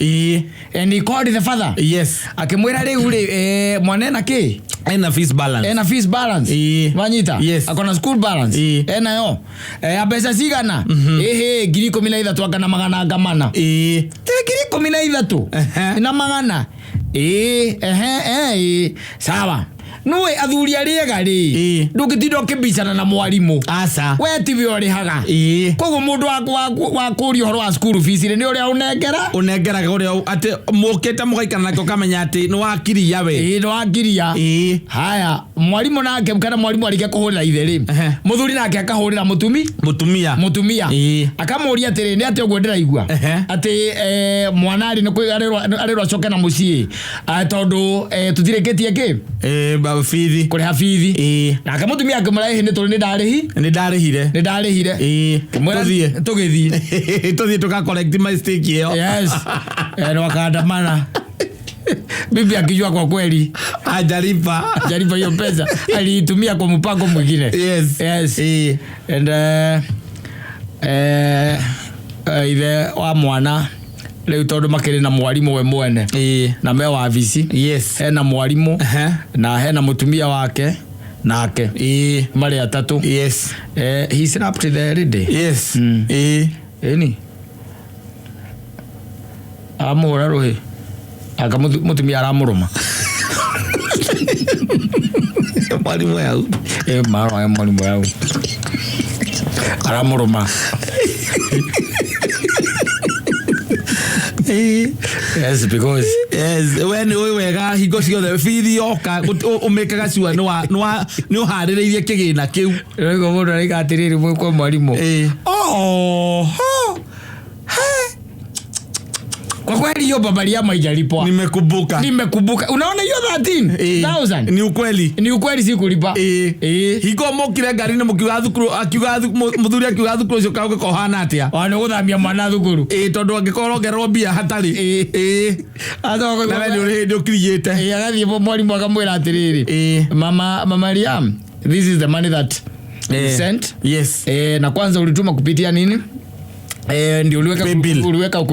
And he called the father. Akĩmwĩra rĩu rĩ, mwana ena kĩ? Ena fees balance. Ena fees balance. Wanyita? Yes. Akona school balance. Enayo ya mbeca cigana? Ĩhĩ, 13,000 anga na magana anga mana. Te 13,000 na magana, ĩĩ, ehe, ĩĩ, sawa. Nũĩ athuri arĩa ega rĩ, ndũngĩtinda ũkĩbicana na mwarimũ. Aca. We tiwe ũrĩhaga. Koguo mũndũ wa kũria ũhoro wa school fees rĩ, nĩ ũrĩa ũnengera. Ũnengeraga ũrĩa atĩ mũkĩte mũgaikara nake, ũkamenya atĩ nĩ wakiria we. Ĩĩ, nĩ wakiria. Haya, mwarimũ nake, kana mwarimũ arĩkia kũhũrĩra ithe rĩ, mũthuri nake akahũrĩra mũtumi. Mũtumia. Mũtumia. Akamũria atĩrĩ, nĩ atĩ ũguo ndĩraigua atĩ mwana rĩ, nĩ arĩrwo acoke na mũciĩ, tondũ tũtirĩkĩtie kĩ? Bithi. Kũrĩha bithi. Nake mũtumia akĩmũra, ĩhĩ, nĩ tũrĩ, nĩ ndarĩhi. Nĩ ndarĩhire. Nĩ ndarĩhire. Kĩmwĩra, Tũthiĩ. Tũgĩthiĩ. Tũthiĩ tũka correct mistake ĩyo. Yes, wakaandamana, bibi akijua kwa kweli Hajalipa. Hajalipa hiyo pesa, aliitumia kwa mpango mwingine. Yes. And ithe wa mwana rĩu, tondũ makĩrĩ na mwarimũ we mwene na me wabici, hena mwarimũ na hena mũtumia wake nake, marĩ atatũ. He slapped the lady. Ĩni aramũhũra rũhĩ aka mũtumia aramũrũma. Mwarimũ yau. Ĩ mara mwarimũ yau aramũrũma. Yes, because Yes, we nĩ ũĩ wega hingo ciothe bithi yoka ũmĩkaga cua nĩ ũharĩrĩirie kĩgĩna kĩu. Rĩu mũndũ araiga atĩrĩrĩ, mwĩ kwa mwarimũ. Oho. He. Kwa kweli hiyo Baba haijalipwa. Nimekumbuka. Nimekumbuka. Unaona hiyo 13,000? Ni ukweli. Ni ukweli sikulipa. Hingo mokire ngari-inĩ mũkiuga thukuru, akiuga mũthuri akiuga thukuru ũcio kaũgĩ kohana atĩa. Ona gũthamia mwana thukuru. Ĩĩ, tondũ angĩkorwo rongererwo mbia hatarĩ. Acoka Na we nĩ ũrĩ hĩndĩ ũkiriyĩte. Ĩĩ, agathiĩ mwarimũ akamwĩra atĩrĩrĩ, mama Mariam, this is the money that you sent. Na kwanza ulituma kupitia nini? Ndio uliweka. Paybill. Uliweka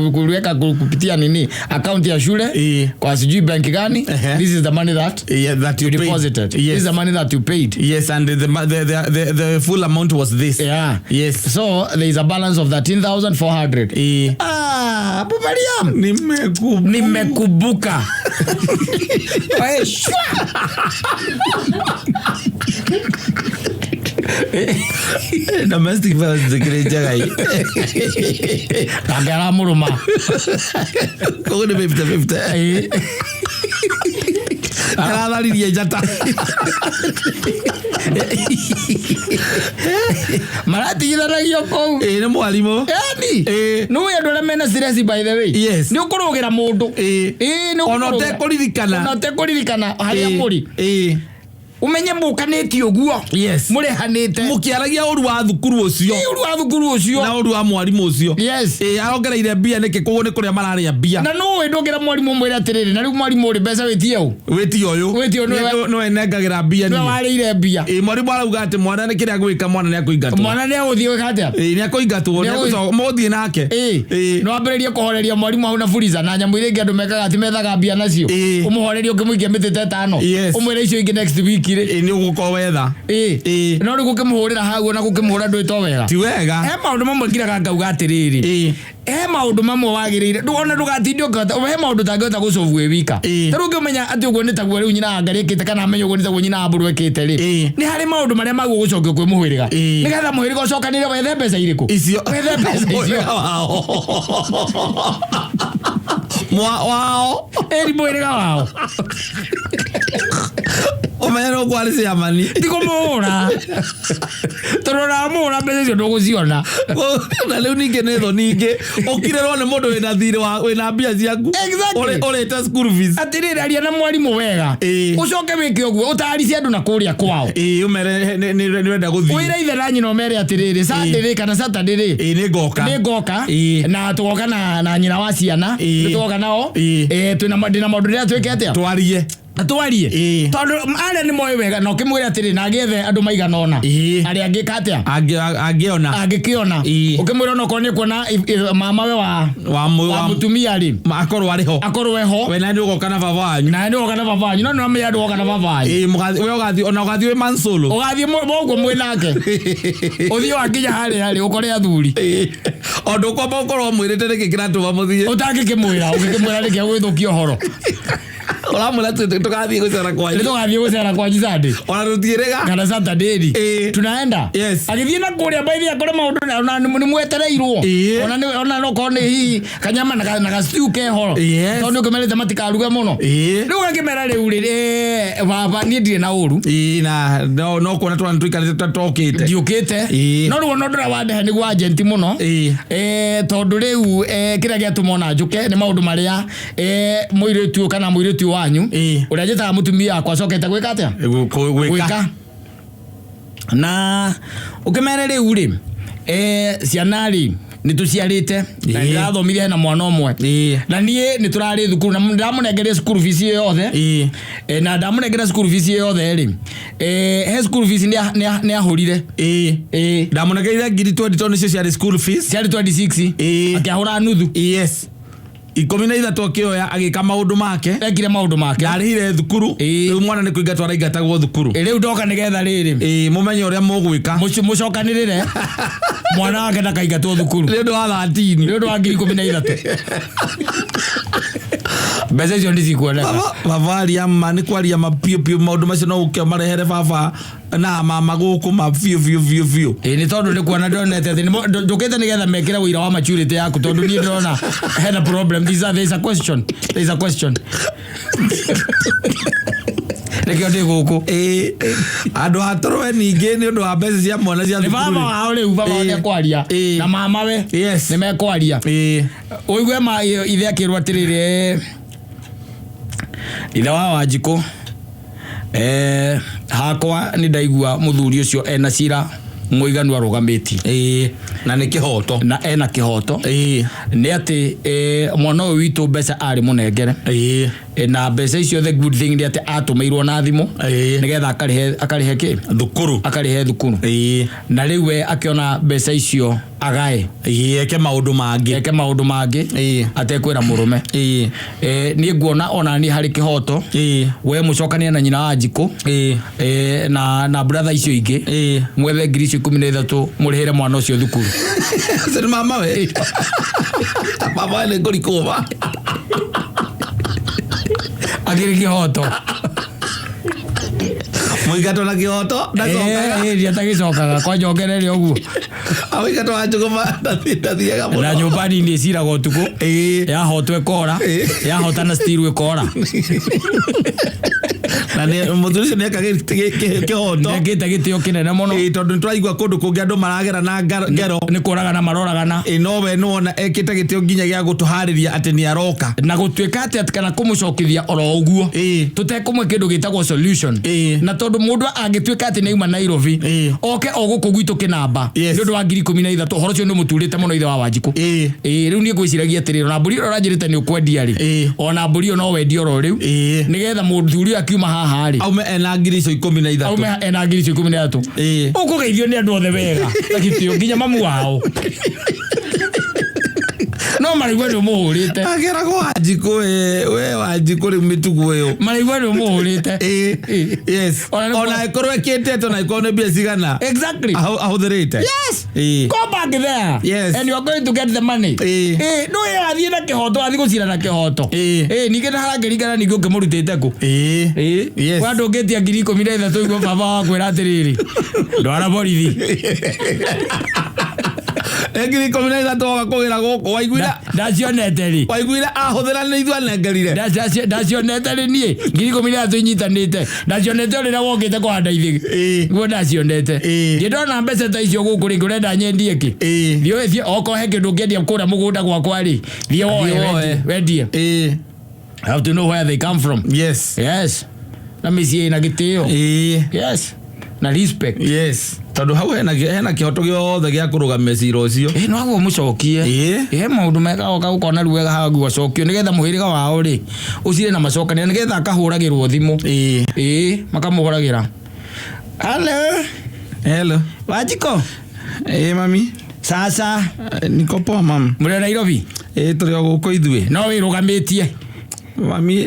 kupitia nini, account ya shule, kwa sijui bank gani. This is the money that Yeah, that you you paid. deposited. This is the money that you paid. Yes, and the full amount was this. So there is a balance of 13,400. Ah, Baba Mariam. Nimekumbuka. Nimekumbuka. Eh, shwa. Domestic violence zikĩrĩ njega ĩ. Nake aramũrũma. Koguo nĩ 50-50. Aratharirie njata. Maratigithanagio kũu. Ĩĩ, nĩ mwarimũ. Yani nĩũĩ andũ arĩa mena stress, by the way, nĩ ũkũrũgĩra mũndũ. Ĩĩ, nĩ Ona ũkũrũgĩra. ũtekũririkana. Ona ũtekũririkana harĩa mũrĩ. Ũmenye mũkanĩtie ũguo. Yes. Mũrehanĩte. Mũkĩaragia ũru wa thukuru ũcio. Ĩ, ũru wa thukuru ũcio. Na ũru wa mwarimũ ũcio. Yes. Ĩ, arongereire mbia nĩkĩ? Koguo nĩ kũrĩa mararĩa mbia. Na nũĩ ndũngĩra mwarimũ ũmwĩre atĩrĩrĩ, na rĩu mwarimũ ũrĩ mbeca wĩtie ũ? Wĩtie ũyũ. Wĩtie ũyũ nĩwe- Nĩwe nengagĩra mbia Nĩwe niĩ. warĩire mbia. Ĩ, mwarimũ arauga atĩ mwana nĩ kĩrĩa agwĩka, mwana nĩ akũingatwo. Mwana nĩ agũthiĩ gwĩka atĩa? Ĩ, nĩ akũingatwo, nĩ Nĩ agũ- agũcoka- mũgũthiĩ nake. Ĩ, Ĩ. no ambĩrĩrie kũhoreria mwarimũ hau na furiza na nyamũ iria ingĩ andũ mekaga atĩ methaga mbia nacio. Ĩ. Ũmũhorerie ũkĩmũikia mĩtĩ ta ĩtano. Yes. Ũmwĩre icio ingĩ next week rĩ. Ĩ, nĩ ũgũkorwo wetha. Ĩ. Ĩ. No rĩu gũkĩmũhũrĩra hau na gũkĩmũhũra ndwĩtwo wega. Ti wega. He maũndũ mamwe ngiraga ngauga atĩrĩrĩ. Ĩ. He maũndũ mamwe wagĩrĩire ona ndũgatinde ũkĩhota he maũndũ ũtangĩhota gũcobu wĩ wika. Ĩ. Ta rĩu ũngĩmenya atĩ ũguo nĩ taguo rĩu nyina wa Ngarĩ ĩkĩte kana amenye ũguo nĩ taguo nyina wa Mbũrũ ĩkĩte rĩ. Ĩ. Nĩ harĩ maũndũ marĩa maguo gũcokio kwĩ mũhĩrĩga. Ĩ. Nĩgetha mũhĩrĩga ũcokanĩre wethe mbeca irĩkũ? Icio. Wethe mbeca icio. Mũhĩrĩga wao. Mwa wao. Ĩri mũhĩrĩga wao. Ũmenye nĩ ũkwarĩ ciamani. Ti kũmũhũra. Tondũ ũramũhũra mbeca icio ndũgũciona. Na rĩu ningĩ nĩ thoni ingĩ ũkirĩrwo nĩ mũndũ wĩna thirĩ wa wĩna mbia ciaku. Exactly. Ũrĩte school fees. Atĩrĩrĩ, aria na mwarimũ wega. Ĩ. Ũcoke wĩke ũguo ũtaricie andũ na kũrĩa kwao. Ĩ, ũmere nĩ ũrenda gũthiĩ. Wĩre ithe na nyina ũmere atĩrĩrĩ, Sunday rĩ kana Saturday rĩ. Ĩ, nĩ ngoka. Nĩ ngoka. Ĩ. Na tũgoka na nyina wa ciana. Ĩ. Nĩ tũgoka nao. Ĩ. Twĩna ndĩna maũndũ ndĩrĩa twĩke atĩa? Twarie. Twarie. Ĩ. Tondũ arĩa nĩ moĩ wega na ũkĩmwĩre atĩrĩ na agĩethe andũ maigana ũna. Ĩ. Arĩa angĩka atĩa? Angĩona. Angĩkĩona. Ĩ. Ũkĩmwĩra onokorwo nĩ kuona mama we wa Wa wa mũtumia rĩ. akorwo arĩ ho. Akorwo eho. We na nĩ ũgoka na baba wanyu. Na nĩ ũgoka na baba wanyu. No nĩ wamenya andũ ũgoka na baba wanyu. Ĩ, we ũgathiĩ ona ũgathiĩ wĩ Mansolo. Ũgathiĩ ũguo mwĩ nake. Ũthiĩ wakinya harĩa rĩ ũkore athuri. Ĩ. Ũndũ ũkwamba ũkorwo ũmwĩrĩte nĩkĩ kĩratũma mũthiĩ. Ũtangĩkĩmwĩra, ũngĩkĩmwĩra nĩkĩ agũgĩthũkia ũhoro. Ũramwĩra tũgathiĩ gũcera kwanyu. Nĩ tũgathiĩ gũcera kwanyu Sunday. Ona tũtiĩrĩga. Kana Saturday rĩ. Ĩ. Tunaenda. Yes. Agĩthiĩ na kũrĩa baithi akore maũndũ na nĩ mwetereirwo. Ĩ. Ona nĩ ona no korwo nĩ hihi kanyama na na stew keho. Yes. Tondũ ũkĩmerĩte matikaruge mũno. Ĩ. Rĩu ũgakĩmera rĩu rĩ, baba niĩ ndirĩ na ũru. Ĩ, na no kuona twana tũikarĩte tũtokĩte. Ndiũkĩte. Ĩ. No rĩu ona ũndũ ũrĩa wandehe nĩguo agent mũno. Ĩ. Tondũ rĩu kĩrĩa gĩatũma ona njũke nĩ maũndũ marĩa mũirĩtu ũyũ kana mũirĩtu ũyũ wanyu Ĩ. ũrĩa njĩtaga mũtumia wakwa acokete gwĩka atĩa? Gwĩka. Gwĩka. Na ũkĩmere rĩu rĩ, ciana rĩ nĩ tũciarĩte na Ĩ. ndĩrathomire hena mwana ũmwe. Ĩ. Na niĩ nĩ tũrarĩ thukuru na ndamũnengeria school fees ĩyo yothe. Ĩ. Na ndamũnengera school fees ĩyo yothe rĩ, he school fees nĩ ahũrire. Ĩ. Ĩ. Ndamũnengerire ngiri 20 tondũ nĩcio ciarĩ school fees. Ciarĩ 26. Ĩ. Akĩahũra nuthu. Yes. 13 akĩoya agĩka maũndũ make. Ekire maũndũ make. Ndarĩhire thukuru. Ĩ. Rĩu mwana nĩ kũingatwo araingatagwo thukuru. Ĩ, rĩu ndoka nĩgetha rĩrĩ. Ĩ, mũmenye ũrĩa mũgwĩka. Mũcokanĩrĩre. Mwana wake ndakaingatwo thukuru. Nĩ ũndũ wa 13. Nĩ ũndũ wa ngiri ikũmi na ithatũ. Mbeca icio nĩ cikuoneka. Baba aria ma nĩ kwaria ma biũ biũ maũndũ macio no ũke ũmarehere baba na mama gũkũ ma biũ biũ biũ biũ. Ĩ, nĩ tondũ nĩ kuona ndonete atĩ njũkĩte nĩgetha mekĩre ũira wa maturity yaku tondũ niĩ ndĩrona hena problem. There is a question. There is a question. Nĩkĩo ndĩ gũkũ. Ĩ, andũ a tũrũe ningĩ nĩ ũndũ wa mbeca cia mwana cia Nĩ thukuru. baba wao rĩu, baba wao Ĩ. nĩekwaria. Ĩ. Na mama we Yes. nĩ mekwaria. Ĩ. Ũigue ma ithe akĩrwo atĩrĩrĩ, ithe wa Wanjikũ, hakwa nĩ ndaigua mũthuri ũcio ena cira mũiganu arũgamĩtie. Ĩ, na nĩ kĩhoto. Na ena kĩhoto. Ĩ. Nĩ atĩ, mwana ũyũ witũ mbeca arĩ mũnengere. Ĩ. Na mbeca icio the good thing nĩ atĩ atũmĩirwo na thimũ. Ĩ. Nĩgetha akarĩhe kĩ? Thukuru. Akarĩhe thukuru. Ĩ. Na rĩu we akĩona mbeca icio agae. Ĩ, eke maũndũ mangĩ. Eke maũndũ mangĩ. Ĩ. Atekwĩra mũrũme. Ĩ. Niĩ nguona ona niĩ harĩ kĩhoto. Ĩ. We mũcokanie na nyina wa Wanjikũ. Ĩ. Na brother icio ingĩ. Ĩ. Mwethe ngiri icio ikũmi na ithatũ mũrĩhĩre mwana ũcio thukuru. Ũcio nĩ mama we. Mama we nĩ ngũrikũma. Akĩrĩ kĩhoto. Mũingato na kĩhoto, ndacokaga. Ndiatagĩcokaga, kwanja ongerere ũguo. Mũingato wa njũgũma ndathiaga mũno. Na nyũmba nini ĩciraga ũtukũ. Ĩ. Yahotwo ĩkora. Ĩ. Yahota na stiru ĩkora. Na mũthuri ũcio nĩeka kĩhoto. Nĩekĩte gĩtĩo kĩnene mũno. Ĩĩ, tondũ nĩtũraigua kũndũ kũngĩ andũ maragera na ngero. Nĩ kũragana maroragana. Ĩĩ, no we nĩwona ekĩte gĩtĩo nginya gĩa gũtũharĩria atĩ nĩ aroka. Na gũtuĩka atĩ atĩ kana kũmũcokithia oro ũguo. Ĩĩ. Tũtekũmwe kĩndũ gĩtagwo solution. Ĩĩ. Na tondũ mũndũ angĩtuĩka atĩ nĩauma Nairobi. Ĩĩ. Oke o gũkũ gwitũ kĩnamba. Yes. Nĩ ũndũ wa 13,000 ũhoro ũcio nĩ ũmũturĩte mũno ithe wa Wanjikũ. Ĩĩ. Ĩĩ, rĩu niĩ ngwĩciragia atĩrĩrĩ, ona mbũri ĩrĩa ũranjĩrĩte nĩ ũkwendia rĩ. Ĩĩ. Ona mbũri ĩyo no wendie oro rĩu. Ĩĩ. Nĩgetha mũthuri ũyũ akiuma haha rĩ. Aume ena ngiri icio ikũmi na ithatũ. Aume ena ngiri icio 13. Ĩĩ. Ũkũgeithio nĩ andũ othe wega. Na gĩtĩo nginya mamu wao. No maraigua nĩ ũmũhũrĩte. Ageragwo Wanjikũ we, we Wanjikũ rĩu mĩtugo ĩyo. Maraigua nĩ ũmũhũrĩte. Ĩĩ. Yes. Ona nĩ Ona ĩkorwo ĩkĩte atĩa, ona ĩkorwo nĩ mbia cigana. Exactly. Ahũthĩrĩte. Yes. Ĩĩ. Go back there. Yes. And you are going to get the money. Ĩĩ. Ĩĩ, no ĩyo athiĩ na kĩhoto, athiĩ gũcira na kĩhoto. Ĩĩ. Ĩĩ, ningĩ na harangĩringana ningĩ ũkĩmũrutĩte kũ? Ĩĩ. Ĩĩ. Yes. Kwa ndũngĩtia 13,000 ũigue baba wakwĩra atĩrĩrĩ, ndwara borithi. Nĩ 13,000 woka kũgĩra gũkũ waiguire Ndacionete rĩ. waiguire ahũthĩra nĩ ithuĩ anengerire. Ndacionete rĩ niĩ 13,000 inyitanĩte. Ndacionete o rĩrĩa wokĩte kũhanda ithĩgĩ. Ĩĩ. Guo ndacionete. Ĩĩ. Niĩ ndona mbeca ta icio gũkũ rĩ, ũrenda nyendie kĩ? Ĩĩ. Thiĩ thiĩ okorwo he kĩndũ ũngĩendia kũrĩa mũgũnda gwakwa rĩ, thiĩ woe Thiĩ woe. wendie. Ĩĩ. Have to know where they come from. Yes. Yes. Na mĩciĩ ĩna gĩtĩo. Ĩĩ. Yes. Na respect. Yes. Tondũ hau hena kĩhoto gĩothe gĩa kũrũgamia cira ũcio. Ĩĩ no aguo mũcokie. Ĩĩ. Ĩĩ maũndũ mega oka ũkona rĩu wega haguo acokio nĩgetha mũhĩrĩga wao rĩ ũcire na macokanĩra nĩgetha akahũragĩrwo thimũ. Ĩĩ. Ĩĩ makamũhũragĩra. Hello. Hello. Wanjikũ. Ĩĩ mami. Sasa. Niko poa mam. Mũrĩ o Nairobi? Ĩĩ tũrĩ o gũkũ ithuĩ. No wĩrũgamĩtie. Mami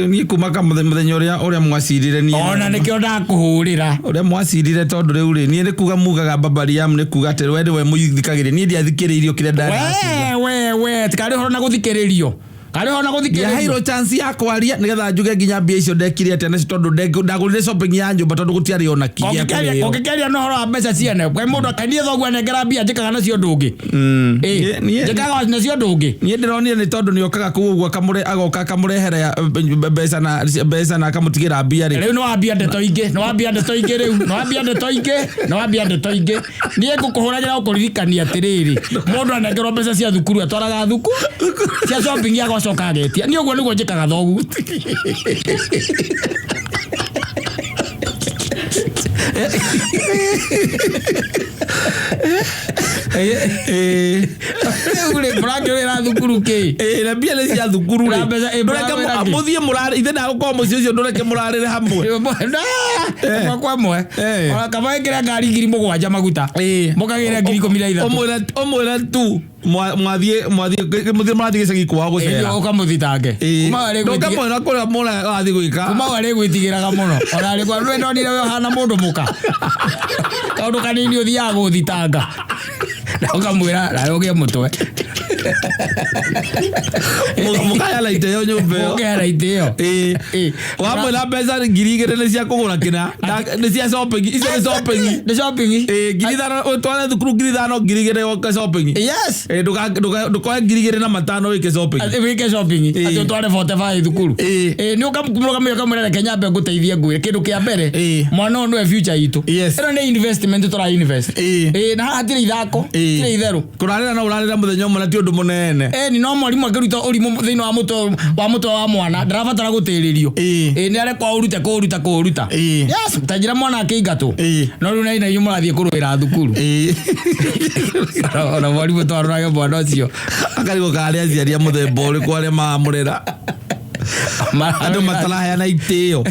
niĩ kuma ka mũthenya ũrĩa ũrĩa mwacirire niĩ. Ona nĩkĩo ndakũhũrĩra. Ũrĩa mwacirire tondũ rĩu rĩ niĩ nĩ kuga mugaga Babariam nĩ kuga atĩ we nĩwe mũthikagĩrĩria niĩ ndiathikĩrĩirio kĩrĩa ndanakiuga. We we we tikarĩ ũhoro na gũthikĩrĩrio. Karĩ ũhoro na gũthikĩrĩrio. Ndiaheirwo chance ya kwaria nĩgetha njuge nginya mbia icio ndekire atĩa nacio tondũ ndagũrire shopping ya nyũmba tondũ gũtiarĩ ona kĩ gĩa kũrĩo. Ũngĩkĩaria na ũhoro wa mbeca ciene kwĩ mũndũ akanie thoguo anengera mbia njĩkaga nacio ũndũ ũngĩ. Ĩĩ, njĩkaga nacio ũndũ ũngĩ. Niĩ ndĩronire nĩ tondũ nĩokaga kũu ũguo agoka akamũrehere mbeca na akamũtigĩra mbia rĩ. Rĩu nĩwambia ndeto ingĩ, nĩwambia ndeto ingĩ rĩu, nĩwambia ndeto ingĩ, nĩwambia ndeto ingĩ. Niĩ ngũkũhũragĩra gũkũririkania atĩrĩrĩ, mũndũ anengerwo mbeca cia thukuru atwaraga thukuru, cia shopping agacoka agetia. Niĩ ũguo nĩguo njĩkaga thoguo. Ĩĩ. Rĩu rĩ, mũrakĩũrĩra thukuru kĩ? Ĩĩ, na mbia nĩ cia thukuru rĩ. Na mbeca, ĩĩ, Ndũreke mũrawĩra kĩ? mũthiĩ mũrarĩre, ithe ndagũkorwo mũciĩ ũcio ndũreke mũrarĩre hamwe. Ĩmwe kwa ĩmwe. Ona kaba ĩkĩre ngari 7,000 maguta. Mũkagĩre 13,000. Ũmwĩre tu mwathiĩ mwathiĩ mũthiĩ mũrathiĩ gĩcagi kwao gũcera. Ĩĩ, ũkamũthitange. Kuma arĩ gwĩtigĩra- Ndũkamwĩra kũrĩa mũrathiĩ gwĩka. Kuma arĩ gwĩtigĩraga mũno. Ona arĩ kwa nĩ ndonire we ũhana mũndũ mũka. Kaũndũ kanini ũthiaga gũthitanga. Na ũkamwĩra nawe ũgĩe mũtwe. Mũkayana itĩo nyũmba ĩyo. Mũkayana itĩo. Ĩĩ. Ĩĩ. Wamwĩra mbeca 2,000 nĩ cia kũgũra kĩna, nĩ cia shopping, icio nĩ shopping. Nĩ shopping. Ĩĩ, 5,000, ũtware thukuru 5,000, 2,000 woke shopping. Yes. Ĩĩ, ndũkoe 2,500 wĩke shopping. Atĩ wĩke shopping. Ĩĩ. Atĩ ũtware 45 thukuru. Ĩĩ. Ĩĩ, nĩ ũkamũrũgamia ũkamwĩra reke nyambe ngũteithie ngwĩre kĩndũ kĩa mbere. Ĩĩ. Mwana ũyũ nĩwe future itũ. Yes. Ĩno nĩ investment tũra invest. Ĩĩ. Ĩĩ, na haha hatirĩ ithako, Ĩĩ. hatirĩ itherũ. Kũrarĩra no ũrarĩra mũthenya ũmwe na ti ũndũ mũnene. Ĩni no mwarimũ akĩruta ũrimũ thĩinĩ wa mũtwe wa mũtwe wa mwana ndarabatara gũtĩrĩrio. Ĩĩ. Ĩĩ, nĩ arekwo aũrute kũũruta kũũruta. Ĩĩ. Yes, ta njĩra mwana akĩingatwo. Ĩĩ. No rĩu na inyuĩ mũrathiĩ kũrũĩra thukuru. Ĩĩ. Ona mwarimũ twarorage mwana ũcio. Akarigwo kana nĩ aciari a mũthemba ũrĩkũ arĩa maramũrera. Andũ mataraheana itĩo.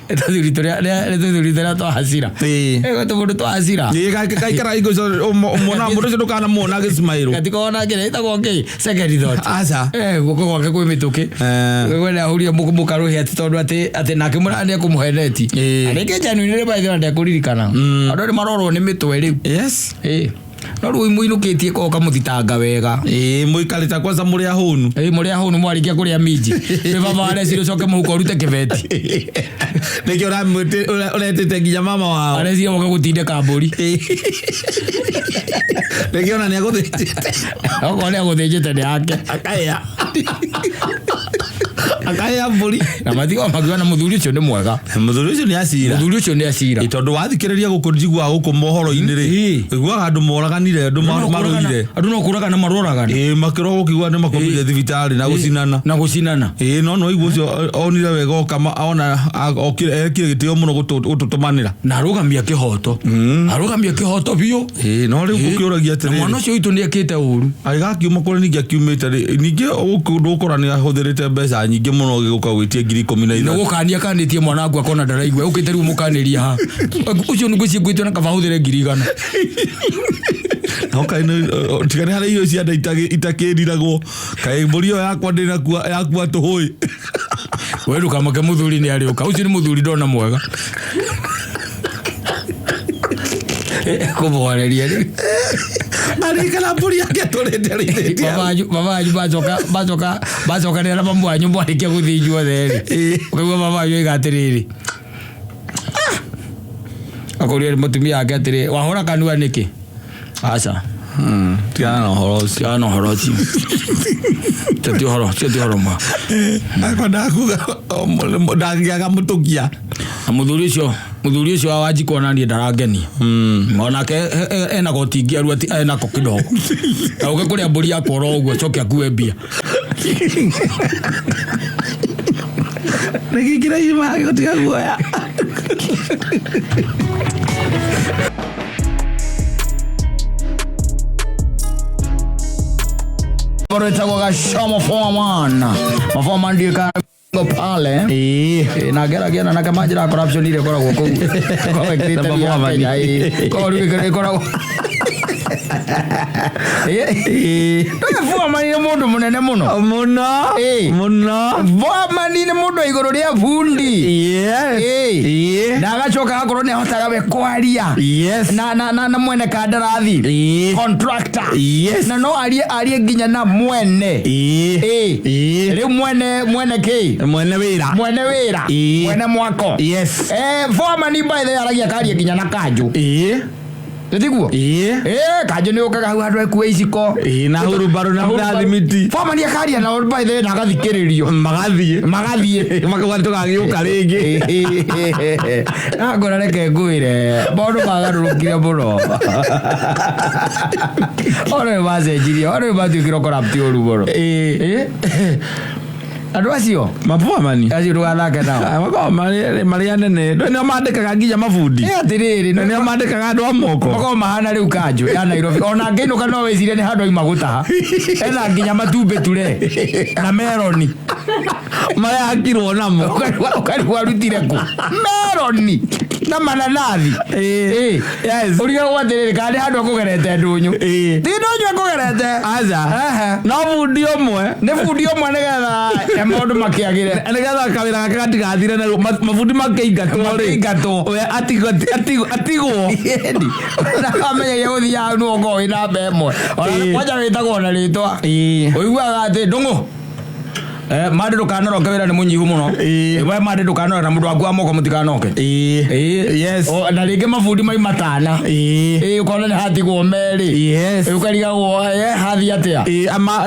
Tũthuri tũrĩa twa hasira. Ĩĩ. Ĩĩ, tũmũndũ twa hasira. Ĩĩ, kaikara hingo icio ũmuona mũndũ ũcio ndũkanamuona agĩcimaĩrwo. Gatikoragwo na kĩrĩa ĩtagwo kĩ? Second thought. Aca. Guoko gwake kwĩ mĩtũkĩ. We nĩ ahũrire mũkarũhĩ atĩ tondũ atĩ nake mũraya nĩ ekũmũheneti. Ĩĩ. Na rĩngĩ genuinely by the way ndekũririkana. Andũ nĩ marorwo nĩ mĩtwe rĩu. Yes. Ĩĩ. No rĩu mũinũkĩtie ko ũkamũthitanga wega. Ĩĩ, mũikarĩte kwanza mũrĩ ahũnu. Ĩĩ, mũrĩ ahũnu mwarĩkia kũrĩa minji. Nĩ baba arecire ũcoke mũhuko ũrute kĩbeti. Nĩkĩo ũretĩte nginya mama wao. Arecire woke gũtindĩka mbũri. Nĩkĩo ona nĩagũthĩnjĩte. Okorwo nĩ agũthĩnjĩte nĩ yake. Akaya. Akahea mbũri. Na matigwo makiuga na mũthuri ũcio nĩ mwega. Mũthuri ũcio nĩ acira. Mũthuri ũcio nĩ acira. Tondũ wathikĩrĩria gũkũ njiguaga gũkũ mohoro-inĩ rĩ, Ĩĩ. ũiguaga andũ moraganire, andũ marũire. Andũ no kũragana maroragana. Ĩĩ, makĩrwo gũkiuga nĩ makomire thibitarĩ na gũcinana. Na gũcinana. Ĩĩ, no no igua ũcio onire wega oka ona okire ekire gĩtĩo mũno gũtũtũmanĩra. Na arũgamia kĩhoto. Arũgamia kĩhoto biũ. Ĩĩ, no rĩu gũkĩũragia Na mwana atĩrĩrĩ, ũcio witũ nĩ ekĩte ũru. agĩgakiuma kũrĩa ningĩ akiumĩte rĩ, ningĩ gũkũ ndũgũkora nĩ ahũthĩrĩte mbeca nyingĩ mũno agĩũka gwĩtia ngiri ikũmi na Nĩ ithatũ. gũkania kanĩtie mwana waku akona ndaraigua ũkĩte rĩu mũkanĩria ha ũcio nĩ ngwĩciria ngwĩtio na kaba hũthĩre 100,000. No kaĩ tiga nĩ harĩ irio cia nda itakĩriragwo, kaĩ mbũri ĩyo yakwa ndĩnakua yakua tũhũĩ. We ndũkamake, mũthuri nĩ arĩũka. Ũcio nĩ mũthuri ndona mwega kũmũhoreria rĩu. Arĩkana mbũri yake atũrĩte arĩithĩtie hau. Baba wanyu bacoka bacoka bacokanĩra na mamu wanyu mwarĩkia gũthiĩ inyuothe rĩ, ũkaigua baba wanyu oiga atĩrĩrĩ, akũria mũtumia wake atĩrĩ, wahũra kanua nĩkĩ? Aca. Tigana na ũhoro ũcio. Tigana na ũhoro ũcio. Ũcio ti ũhoro, ũcio ti ũhoro ma. Akwa ndakuga ndangĩaga mũtũkia. Na mũthuri ũcio wa Wanjikũ ona niĩ ndarangenia. Onake ena goti ingĩ ati enako kidogo na ũke kũrĩa mbũri yakwa oro ũguo acoke akue mbia. Nĩkĩkĩra irima gũtiga guoya. Rwĩtagwo Gacamo Foreman Maforeman ndiũĩ pale. Na ngeragia na nake manjĩra corruption iria ĩkoragwo kũu. Ĩkoragwo ĩkĩrĩte Na ya Maforeman. Kenya, ĩĩ. Koguo rĩu ĩkoragwo Foreman nĩ mũndũ mũnene mũno. Mũno. Mũno. Foreman nĩ mũndũ wa igũrũ rĩa bundi. Yes. Na agacoka agakorwo nĩ ahotaga we kwaria na mwene kandarathi, contractor, na no arie nginya na mwene. Rĩu mwene kĩ? Mwene wĩra. Mwene wĩra. Mwene mwako. Foreman by the way aragia karia nginya na kanjũ. Tĩtiguo? Kanjũ nĩ ũkaga hau handũ ekuue iciko. Na hurumbarũ na thimiti. Foreman akaria nao by the way na agathikĩrĩrio. Magathiĩ. Magathiĩ. Makauga tũgagĩũka rĩngĩ. Ngora reke ngwĩre maũndũ magarũrũkire mũno, ona nĩ macenjirie, ona nĩ matuĩkire corrupt ũru mũno. Andũ acio Maforeman acio ndũgathake nao. Makoragwo marĩ anene nĩo mandĩkaga nginya mabundi. Ĩ atĩrĩrĩ, Na nĩo mandĩkaga andũ a moko. Makoragwo mahana rĩu kanjũ ya Nairobi ona ngĩinũka no wĩcirie nĩ handũ aima gũtaha, ena nginya matumbĩ ture na meroni. Marĩa akirwo namo. Ũkarigwo arutire kũ meroni na mananathi. Ũrigagwo atĩrĩrĩ kana nĩ handũ akũgerete ndũnyũ. Ti ndũnyũ akũgerete. Aca. Ehe. No bundi ũmwe. Nĩ bundi ũmwe nĩgetha maũndũ makĩagĩre. Nĩgetha kawĩra gake gatigathire na mabundi makĩingatwo rĩ, Makĩingatwo. we atigwo. Ĩni amenyagia gũthiaga hau nĩwe ũkoragwo wĩ namba ĩmwe. Ona kwanja wĩtagwo na rĩtwa, ũiguaga atĩ ndũng'ũ. Mande ndũkanoroke, wĩra nĩ mũnyihu mũno. We mande ndũkanoke na mũndũ waku wa moko mũtikanoke. O, na rĩngĩ mabundi maima tana. Ũkona nĩ hatigwo merĩ. Ũkarigagwo hathiĩ atĩa.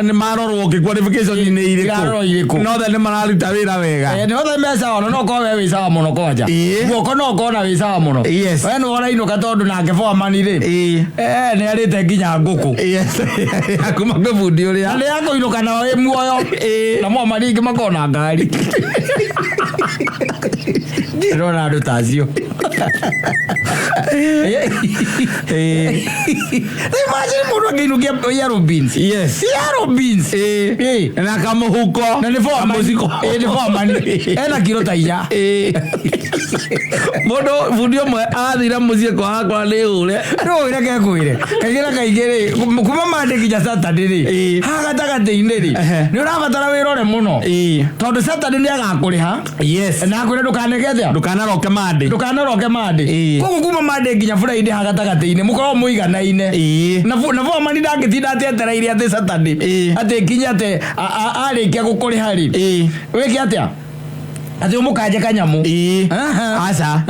Nĩ marorwo kĩ qualification nĩ irĩkũ? Irarorwo irĩkũ? No the nĩ mararuta wĩra wega. Nĩ othe me sawa, na no ũkorwo we wĩ sawa mũno kwanja. Guoko no ũkorwo na wĩ sawa mũno. We nĩ ũrainũka tondũ nake foreman rĩ, nĩ arĩte nginya ngũkũ. Kuma kwĩ bundi Na ũrĩa. nĩ akũinũka nao ĩ muoyo na moma rĩngĩ makorwo na ngari. Ndĩrona andũ ta acio. Imagine mũndũ akĩinũkia yellow beans. Yellow beans. Na kamũhuko. Na nĩ foreman. Kamũciko. Nĩ foreman. Ena kiro ta inya. Mũndũ bundi ũmwe arathire mũciĩ kwaga kwa nĩ ũre. No reke ngwĩre, kaingĩ na kaingĩ rĩ, kuma Monday nginya Saturday rĩ, haha gatagatĩ-inĩ rĩ, nĩ ũrabatara wĩrore mũno tondũ Saturday nĩ agakũrĩha na akwĩre ndũkaneke atĩa? Ndũkanaroke Monday. Ndũkanaroke Monday. Koguo kuma Monday nginya Friday haha gatagatĩ-inĩ mũkorwo mũiganaine. Na foreman ndangĩtinda atĩ etereire atĩ Saturday atĩ nginya atĩ arĩkia gũkũrĩha rĩ, wĩke atĩa atĩ ũmũkanje kanyamũ. Aca.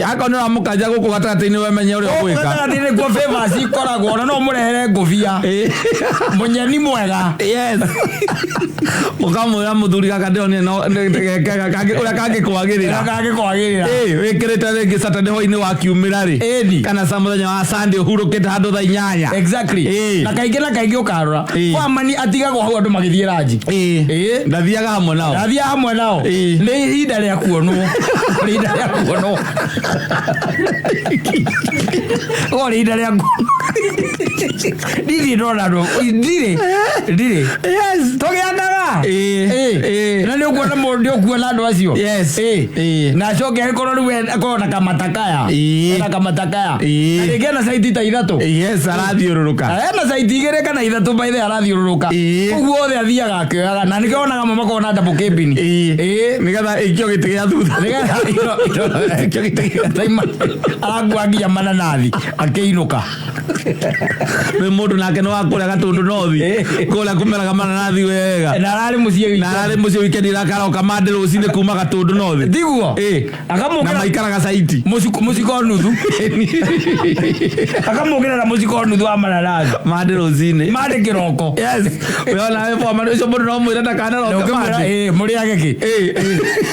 Akorwo nĩ ũramũkanja gũkũ gatagatĩ-inĩ wemenye ũrĩa ũgwĩka. Gatagatĩ-inĩ nĩkuo favors ikoragwo, na no ũmũrehere ngũbia mũnyeni mwega. Ũkamwĩra mũthuri gaka ndĩronire no ũrĩa kangĩkwagĩrĩra. Kangĩkwagĩrĩra. Wĩkĩrĩte rĩngĩ Saturday hwainĩ wa kiumĩra rĩ. Ĩni. Kana sa mũthenya wa Sunday ũhurũkĩte handũ thaa 8. Exactly. Na kaingĩ na kaingĩ ũkarora. Foreman atigagwo hau andũ magĩthiĩ ranji. Ndathiaga hamwe nao. Ndathiaga hamwe nao. Nĩ ihinda rĩa kuonwo. Nĩ ihinda rĩa kuonwo. O nĩ ihinda rĩa kuonwo. Ndirĩ ndona andũ. Ndirĩ. Ndirĩ. Yes. Tũgĩanaga. Na nĩ ũkuona mũndũ nĩ ũkuona andũ acio. Yes. Na acoke agĩkorwo rĩu akorwo na kamatakaya. Ena kamatakaya. Na rĩngĩ ena caiti ta 3. Yes, arathiũrũrũka. Ena caiti 2 kana 3 by the arathiũrũrũka. Ũguo othe athiaga akĩoyaga na nĩkĩo wonaga amwe makoragwo na double cabin. Nĩgetha ĩikio gĩtĩ gĩa thutha. Nĩgetha ĩikio gĩtĩ gĩa thutha. Arakua nginya mananathi akĩinũka. Nĩ mũndũ nake nĩ wa kũrĩa Gatũndũ North. Kũrĩa kũmeraga mananathi wega. Na ararĩ mũciĩ weekend. Na ararĩ mũciĩ weekend akaroka Monday rũcinĩ kuma Gatũndũ North. Tiguo? Akamũkĩra. Na maikaraga caiti. Mũciko nuthu. Akamũkĩra na mũciko nuthu wa mananathi. Monday rũcinĩ. Monday kĩroko. Yes. We ona we foreman ũcio mũndũ no mwĩre ndakanaroke Monday. Mũrĩage kĩ?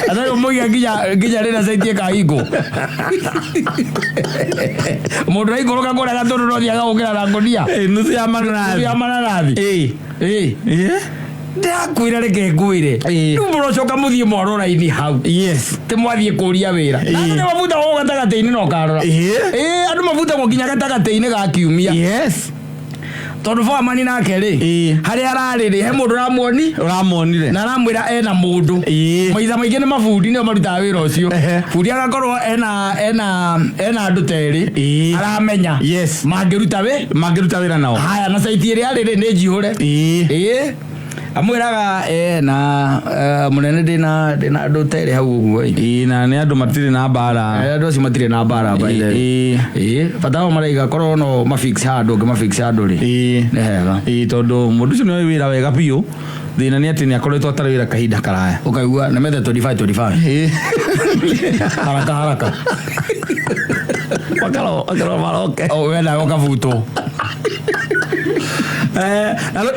Atarĩ mũiga nginya rĩrĩa caiti ĩkahingwo. Mũndũ aikũrũka kũrĩa Gatũndũ no thiaga gũkĩra na ngũnia. Nuthu ya mananathi. Nuthu ya mananathi. Ndĩrakwĩra reke ngwĩre. Rĩu mũrocoka mũthiĩ mwarwo raini hau. Yes. Ti mwathiĩ kũria wĩra. Na andũ nĩ mabutagwo gatagatĩ-inĩ na ũkarora. Andũ mabutagwo nginya gatagatĩ-inĩ ga kiumia. Yes. Tondũ foreman nake rĩ, harĩa ararĩ rĩ, he mũndũ ũramuoni? Ũramuonire. Na aramwĩra ena mũndũ. Maitha maingĩ nĩ mabundi nĩo marutaga wĩra ũcio. Bundi agakorwo ena andũ ta erĩ. Aramenya. Yes. Mangĩruta wĩ? Mangĩruta wĩra nao. Haya, na caiti ĩrĩa arĩ rĩ, nĩ njihũre. Amwĩraga, na mũnene ndĩna andũ ta erĩ hau ũguo ĩ. Na nĩ andũ matirĩ na mbara. Andũ acio matirĩ na mbara, by the way. Bata wao maraiga korwo no mafix handũ, ũngĩmafix handũ rĩ. Nĩ hega. Tondũ mũndũ ũcio nĩ oĩ wĩra wega biũ. Thĩna nĩ atĩ nĩ akoretwo atarĩ wĩra kahinda karaya. Ũkaigua nĩ methe 25, 25. Haraka haraka. Makaro maroke. O, we nawe ũkabutwo.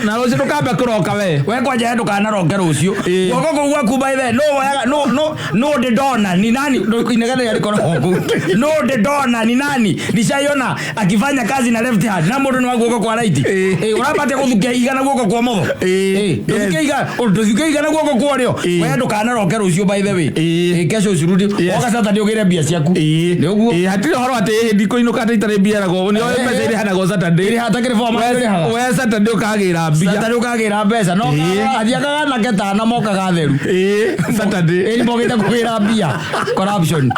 Na rũciũ ndũkambe kũroka we. We kwanja ndũkanaroke rũciũ. Guoko kũu gwaku by the way, no woyaga, no, no, no ndĩndona ni nani, inegene rĩrĩa rĩkoragwo kũu. No ndĩndona ni nani, ndicaiona akifanya kazi na left hand, na mũndũ nĩ wa guoko kwa right. Ũrambate gũthukia ihiga na guoko kwa ũmotho. Ndũthukia ihiga, ndũthukia ihiga na guoko kwa ũrĩo. We ndũkanaroke rũciũ by the way. Kesho ũcirudi. Woka Saturday ũgĩre mbia ciaku. Nĩ ũguo. Hatirĩ ũhoro atĩ ndikũinũka atĩ itarĩ mbia ĩragwo. Nĩ oĩ mbeca irĩhanagwo Saturday. Ĩrĩha, atakĩrĩ form, ĩrĩhaga. We Saturday ũkagĩra mbia. Saturday ũkagĩra mbeca. No athiaga ganake tana mokaga theru. Saturday. Mokĩte kũgĩra mbia. Corruption.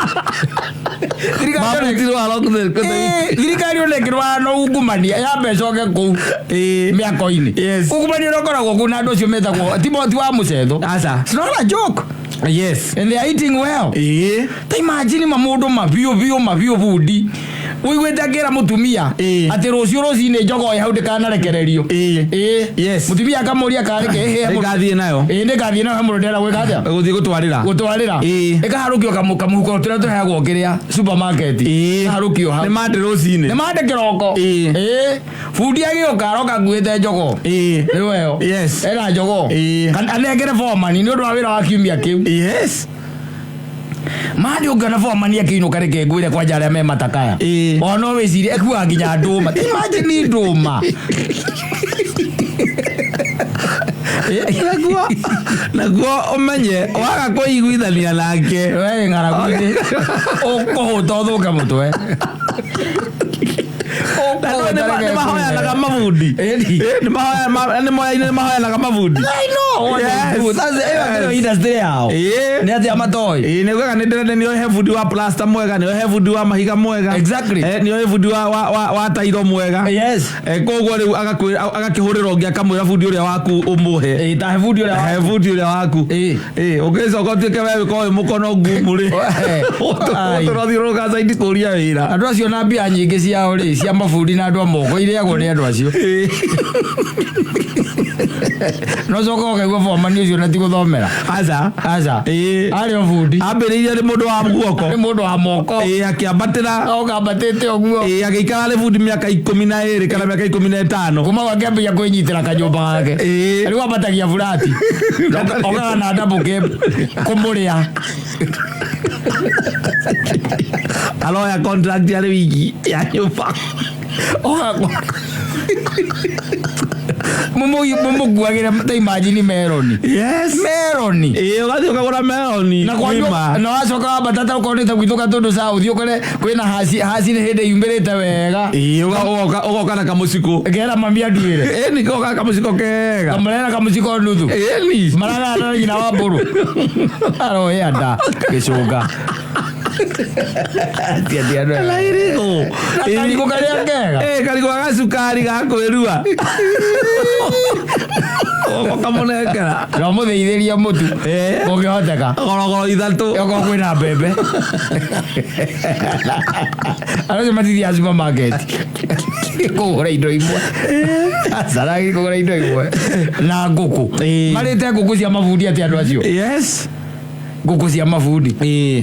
Mabutirwo Thirikari ona ĩkĩrwara na ungumania ya mbeca oke kũu mĩako-inĩ. Yes. Ungumania ũrĩa ũkoragwo kũu na andũ acio metagwo Timothy wa Mũcetho. Aca. It's not a joke. Yes. And they are eating well. Ta imagine mamundu mabiũ biũ mabiũ bundi. Ũiguĩte akĩra mũtumia atĩ rũciũ rũcinĩ njogoo ĩ hau ndĩkanarekererio. Yes. Mũtumia akamũria karĩ kĩ, Nĩngathiĩ nayo. Nĩngathiĩ nayo, he mũndũ ndĩrenda gwĩka atĩa? Gũthiĩ gũtwarĩra. Gũtwarĩra. Ĩkaharũkio kamũhuko tũrĩa tũheagwo kĩrĩa supermarket. Ĩkaharũkio hau. Nĩ mande rũcinĩ. Nĩ mande kĩroko. Bundi agĩũka aroka nguĩte njogoo. Nĩ weyo. Yes. Ena njogoo. Anengere foreman nĩ ũndũ wa wĩra wa kiumia kĩu. Yes. Mande ũngĩona foreman akĩinũka reke ngwĩre kwanja arĩa me matakaya. O no wĩcirie ekuaga nginya ndũma. Imagine ndũma. Naguo ũmenye waga kũiguithania nake. We ng'aragu-inĩ. Ũkũhũta ũthũke mũtwe. Nĩ mahoyanaga mabundi. Nĩ mahoyanaga mabundi. I know what they do. Yes. That's the Yes. industry yao. Nĩ atĩa matoĩ? Nĩ ugaga nĩ ndĩrenda nĩ oe bundi wa plaster mwega, nĩ oe bundi wa mahiga mwega. Exactly. Nĩ oe bundi wa tairo mwega. Yes. Koguo rĩu agakĩhũrĩra ũngĩ akamwĩra bundi ũrĩa waku ũmũhe. Ta he bundi ũrĩa waku. He bundi ũrĩa waku. Ũngĩcoka ũtuĩke we wĩkorwo wĩ mũkono ngumu rĩ. Ũtũrathiũrũrũka caidi kũria wĩra. Andũ acio na mbia nyingĩ ciao rĩ, Cia mabundi na andũ a moko irĩagwo nĩ andũ acio. No coka ũkaigua bomani ũcio na ti gũthomera. Aca. Aca. Ĩĩ. Arĩ o bundi. Ambĩrĩirie arĩ mũndũ wa guoko. Nĩ mũndũ wa moko. Ĩĩ, akĩambatĩra. Okambatĩte ũguo. Ĩĩ, agĩikara arĩ bundi mĩaka 12 kana mĩaka 15. Kuma gwake ambia kwĩnyitĩra kanyũmba gake. Ĩĩ. Rĩu ambatagia burati. Okaga na double cab kũmũrĩa. Aroya contract arĩ wiki ya nyũmba. Mumukuagĩre ta imagine meroni. Yes. Meroni. Ĩĩ, ũgathiĩ ũkagũra meroni. Na kwanyu ng'ima. na wacoka wambata ta okorwo nĩ ta gwitũ Gatũndũ South ũkore kwĩna haci haci nĩ hĩndĩ yumĩrĩte wega. Ĩĩ, ũgoka na kamũciko. Ngera mami anduĩre. Ĩni, goka kamũciko kega. Kamũrera kamũciko nuthu. Ĩni. Maragana na nyina wa mbũrũ. Aroya nda gĩcũnga. Tia tia andũ aya. Na irigũ. Na karigũ karĩa kega. Ĩĩ, karigũ ga gacukari ga kwĩrua. Ũkamũnengera. Na ũmũthĩithĩrie mũtu. Ĩĩ. Kũngĩhoteka. Gorogoro ithatũ. Okorwo kwĩna mbembe. Andũ acio matithiaga supermarket. Kũgũra indo imwe. Acaragi kũgũra indo imwe. Na ngũkũ. Ĩĩ. Marĩte ngũkũ cia mabundi atĩ andũ acio. Yes. Ngũkũ cia mabundi. Ĩĩ.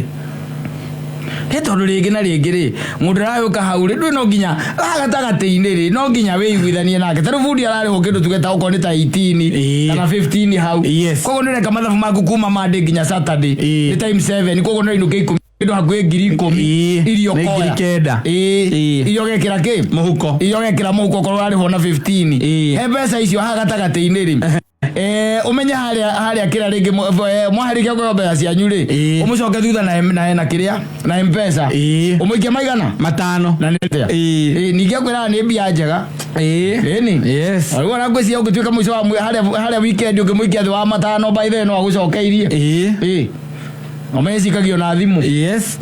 Nĩ tondũ rĩngĩ na rĩngĩ rĩ, mũndũ aragĩũka hau rĩ, ndũĩ no nginya haha gatagatĩ-inĩ rĩ, no nginya wĩiguithanie nake. Ta rĩu bundi ararĩhwo kĩndũ tuge ta okorwo nĩ ta 18 Ĩĩ. kana 15 hau. Yes. Koguo nĩ ũreka mathabu maku kuma Monday nginya Saturday. Ĩĩ. Nĩ times 7, koguo no inũke ikũmi kĩndũ hakuhĩ 10,000. Ĩĩ. Iria Nĩ ũkoya. 9,000. Ĩĩ. Ĩĩ. Iria ũgekĩra kĩ? Mũhuko. Iria ũgekĩra mũhuko okorwo ũrarĩhwo na 15. Ĩĩ. He mbeca icio haha gatagatĩ-inĩ rĩ. Ũmenye harĩa harĩa kĩrĩa rĩngĩ mwaharĩkia kũheo mbeca cianyu rĩ, Ĩĩ. ũmũcoke thutha na na kĩrĩa na mpesa. Ĩĩ. Ũmũikie maigana? Matano. Na nĩ atĩa? Ĩĩ. Ĩĩ, ningĩ akwĩraga nĩ mbia njega. Ĩĩ. Ĩni? Yes. Rĩu ona ngwĩciria ũngĩtuĩka mũico wa harĩa harĩa weekend ũngĩmũikia thĩ wa matano by then no agũcokeirie. Ĩĩ. Ĩĩ. Ũmenye cikagio na thimũ. Yes.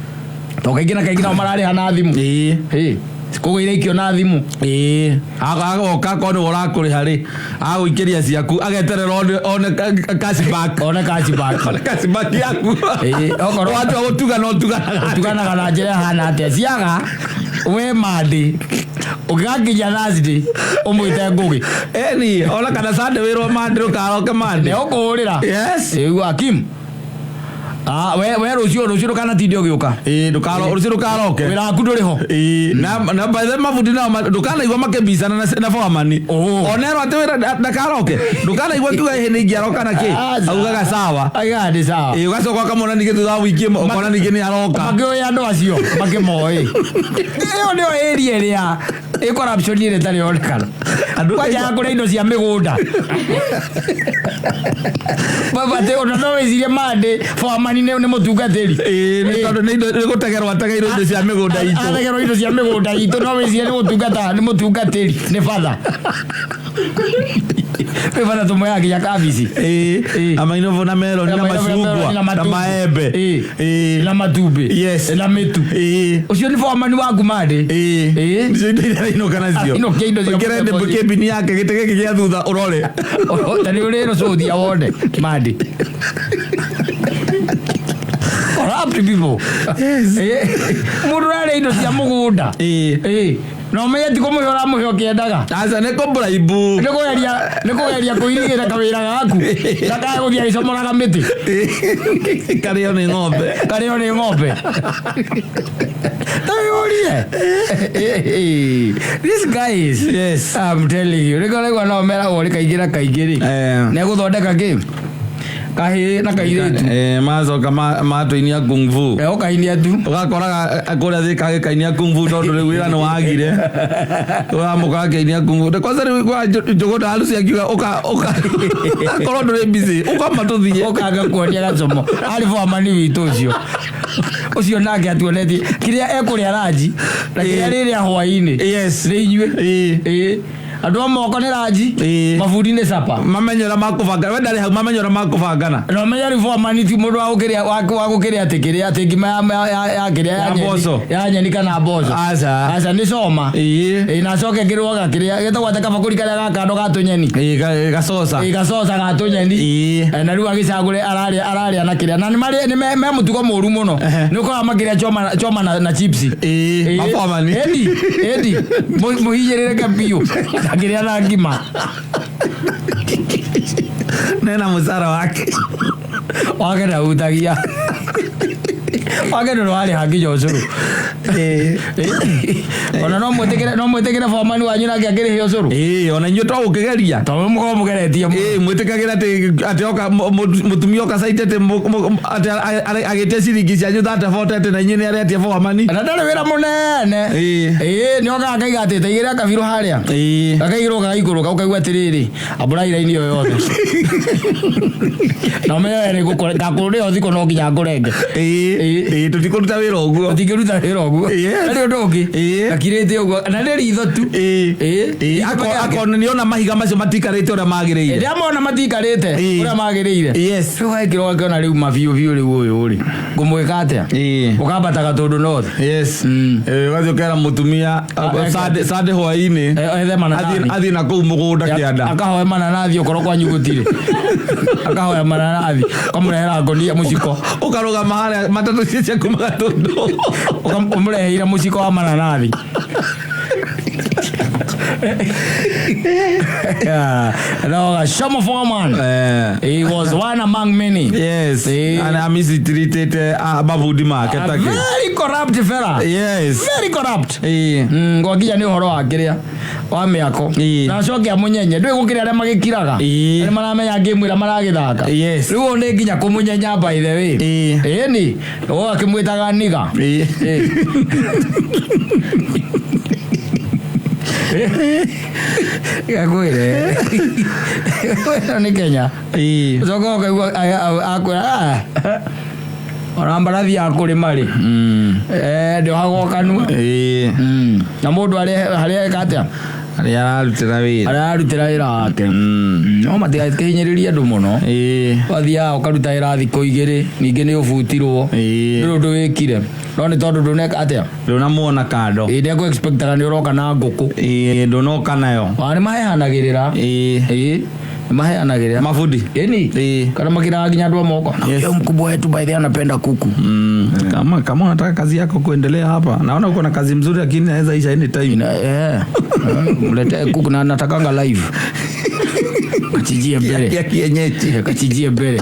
To kaingĩ na kaingĩ nao mararĩha na thimũ. Ĩĩ. Ĩĩ. Koguo iraikio na thimũ. Ĩĩ. Agoka akorwo nĩwe ũrakũrĩha rĩ, agũikĩria ciaku ageterera one cash back. One cash back. One cash back yaku. Ĩĩ, okorwo- Watua gũtugana ũtuganaga. Ũtuganaga na njĩra ĩhana atĩa? Ciaga we Monday ũngĩgakinya Thursday ũmwĩte Ngũgĩ. Ĩni, ona kana Sunday wĩrwo Monday ndũkaroke Monday. Nĩ ũkũhũrĩra. Yes. Ĩĩ, Hakim. Ah, we rũciũ rũciũ ndũkanatinde ũgĩũka. Ĩĩ, rũciũ ndũkaroke. Wĩra waku ndũrĩ ho. Ĩĩ, na by the way mabundi nao ndũkanaigua makĩmbicana na foreman. Oh. Onerwo atĩ wĩra ndakaroke. Ndũkanaigua akiuga ĩhĩ nĩ ingĩaroka na kĩ. Aca. Augaga sawa. Aigaga nĩ sawa. Ĩĩ, ũgacoka ũkamwona ningĩ thutha wa wiki ĩmwe ũkona ningĩ nĩ aroka. Makĩũĩ andũ acio makĩmoĩ. Ĩyo nĩyo area ĩrĩa ĩ corruption ĩrĩa ĩtarĩ yonekana. Andũ- Kwanja ya kũrĩa indo cia mĩgũnda. Baba atĩ ona no wĩcirie Monday foreman nĩ mũtungatĩri. Ĩĩ, nĩ tondũ nĩ gũtegerwo ategeirwo indo cia mĩgũnda itũ. Ategerwo indo cia mĩgũnda itũ no wĩcirie nĩ gũtungata nĩ mũtungatĩri nĩ batha. Nĩ batha tũmũheaga nginya kabici. Ĩĩ, Ĩĩ. na mainobo na meloni na Na mainobo na macungwa meloni na na matumbĩ. maembe. Ĩĩ. Ĩĩ. Na matumbĩ. Yes. Na mĩtu. Ĩĩ. Ũcio nĩ foreman waku Monday. Ĩĩ. Ĩĩ. Icio indo iria arainũka nacio. Ainũkia indo cia Ũingĩre mũthemba ndĩmbu ũcio. kĩmbini yake gĩtĩ gĩkĩ gĩa thutha ũrore. Ta nĩ ũrĩ rũcũthia wone Monday. Corrupt people. Yes. Ĩĩ. Mũndũ ũrarĩa indo cia mũgũnda. Ĩĩ. Ĩĩ. Na ũmenye ti kũmũhe ũramũhe ũkĩendaga. Aca nĩ kũmburaibu. Nĩ kũgeria nĩ kũgeria kũirigĩra kawĩra gaku. Ndakae gũthiĩ agĩcomoraga mĩtĩ. Karĩo nĩ ng'ombe. Karĩo nĩ ng'ombe. Ta wĩyũrie. These guys. Yes. I'm telling you. Nĩkĩo ũraigua no meragwo rĩ kaingĩ na kaingĩ rĩ. Eh. Nĩ egũthondeka kĩ? Kahĩĩ na kairĩtu. Macoka matũinia kung fu. Ũkainia tu. Ũgakoraga kũrĩa thika gĩkainia kung fu tondũ rĩu wĩra nĩ wagire. Ũramũkora akĩinia kung fu. Kwanza rĩu kwa Njũgũna harusi akiuga ũka ũka akorwo ndũrĩ busy ũkama tũthiĩ. Ũkanga kuonia gacomo. Arĩ foreman witũ ũcio. Ũcio nake atuonetie kĩrĩa ekũrĩa ranji na kĩrĩa Ĩĩ. rĩrĩa hwaĩ-inĩ. Yes. Nĩ inyuĩ. Ĩĩ. Ĩĩ. Andũ a moko nĩ ranji. Ĩĩ. Mabundi nĩ capa. Mamenye ũrĩa makũbangana, we ndarĩ hau, mamenye ũrĩa makũbangana. Na ũmenye rĩu foreman ti mũndũ wa gũkĩrĩa wa gũkĩrĩa atĩ kĩrĩa atĩ ngima ya kĩrĩa ya Ya nyeni. mboco. Ya nyeni kana mboco. Aca. Aca nĩ coma. Ĩĩ. Ĩĩ, na acoke ngĩrwo gakĩrĩa getagwo atĩ kabakũri karĩa ga kando ga tũnyeni. Ĩĩ, gacoca. Ĩĩ, gacoca ga tũnyeni. Ĩĩ. Eh, na rĩu agĩcagũre ararĩa na kĩrĩa na nĩ marĩ nĩ me mũtugo mũru mũno. Ehe. Nĩ ũkoraga makĩrĩa choma na chips. Ĩĩ, Ĩĩ. mabormani. Ĩni, ĩni, mũhinyĩrĩrĩke biũ akĩrĩa na ngima. Nena mũcara wake. Wake ndahutagia. Wake ndũrĩ warĩha nginya ũcũrũ. Ĩĩ. Ona no mwĩtĩkĩre, no mwĩtĩkĩre foreman wanyu nake akĩrĩhe ũcũrũ. Ĩĩ, ona inyuĩ to gũkĩgeria. Tondũ mũkorwo mũgeretie mũno. Ĩĩ, mwĩtĩkagĩra atĩ oka mũtumia oka caite atĩ atĩ agĩtia ciringi cianyu thate bote atĩ na inyuĩ nĩ aretia foreman. Na ndarĩ wĩra mũnene. Ĩĩ. Ĩĩ, nĩ okaga akaiga atĩ ta igĩrĩ akabirũ harĩa. Ĩĩ. Gakaigĩrwo gagaikũrũka ũkaigua atĩrĩrĩ, ambũra iraini ĩyo yothe. Na ũmenye we nĩ ngũkũre, ngakũrĩa ũthikũ no nginya ngũrenge. Ĩĩ. Ĩĩ. Ĩĩ, tũtikũruta wĩra ũguo. Tũtingĩruta wĩra ũguo. Yes. Ndarĩ ũndũ ũngĩ. Ĩĩ. Gakirĩte ũguo. Na nĩ ritho tu. Ĩĩ. Ĩĩ. Ĩĩ, akona nĩona mahiga macio matikarĩte ũrĩa magĩrĩire. Ndĩamona matikarĩte Ĩĩ. ũrĩa magĩrĩire. Yes. Rĩu wekĩrwo ũgakĩona rĩu mabiũ biũ rĩu ũyũ rĩ. Ngũmwĩka atĩa? Ĩĩ. Ũkambata Gatũndũ North. Yes. Mm. Ĩĩ, ũgathiĩ ũkera mũtumia, Sunday hwaĩ-inĩ. Ethe mananathi. Athiĩ na kũu mũgũnda kĩanda. Akahoya mananathi okorwo kwanyu gũtirĩ. Akahoya mananathi. Ũkamũrehera ngonia mũciko. Ũkarũgama harĩa matatũ cia kuma Gatũndũ. Ũmũreheire mũciko wa mananathi. Yeah. No, Gachoma foreman. He was one among many. Yes. Ĩĩ. And amicitiritĩte mabundi make A takĩ. very corrupt fella. Yes. Very corrupt. Ĩĩ. Ngwakinya nĩ ũhoro wa kĩrĩa wa mĩako. Ĩĩ. Na acoke amũnyenye. Ndũĩ gũkĩrĩ arĩa magĩkiraga. Ĩĩ. Arĩa maramenya game ĩrĩa maragĩthaka. Yes. Rĩu ũyũ nĩ nginya kũmũnyenya by the way. Ĩĩ. Ĩni. Ũyũ akĩmwĩtaga niga. Ĩĩ. Ĩĩ. Gakwĩre. Ĩno nĩ Kenya. Ĩĩ. Ũcoka ũkaigua akwĩra ona mbarathi ya kũrĩma rĩ. Ndĩohagwo kanua. Ĩĩ. Na mũndũ harĩa eka atĩa? Harĩa ararutĩra wĩra. Harĩa ararutĩra wĩra wake. No matigakĩhinyĩrĩrie andũ mũno. Ĩĩ. Wathiaga ũkaruta wĩra thikũ igĩrĩ, ningĩ nĩ ũbutirwo. Ĩĩ. Ndũrĩ ũndũ wĩkire. No nĩ tondũ ndũneka atĩa? Ndũnamuona kando. Ĩĩ, nĩekũ expectaga nĩ ũroka na ngũkũ. Ĩĩ, ndũnoka nayo. Ona nĩ maheanagĩrĩra. Ĩĩ. Ĩĩ, nĩ maheanagĩrĩra. Mabundi. Ĩni. Ĩĩ. Kana makiraga nginya andũ a moko. Na Yes. huyo mkubwa wetu by the way anapenda kuku. Kama unataka kazi yako kuendelea hapa, naona uko na kazi mzuri lakini inaweza isha anytime. Mletee kuku na natakanga live. Kachijie mbele. Ya kienyeji. Kachijie mbele.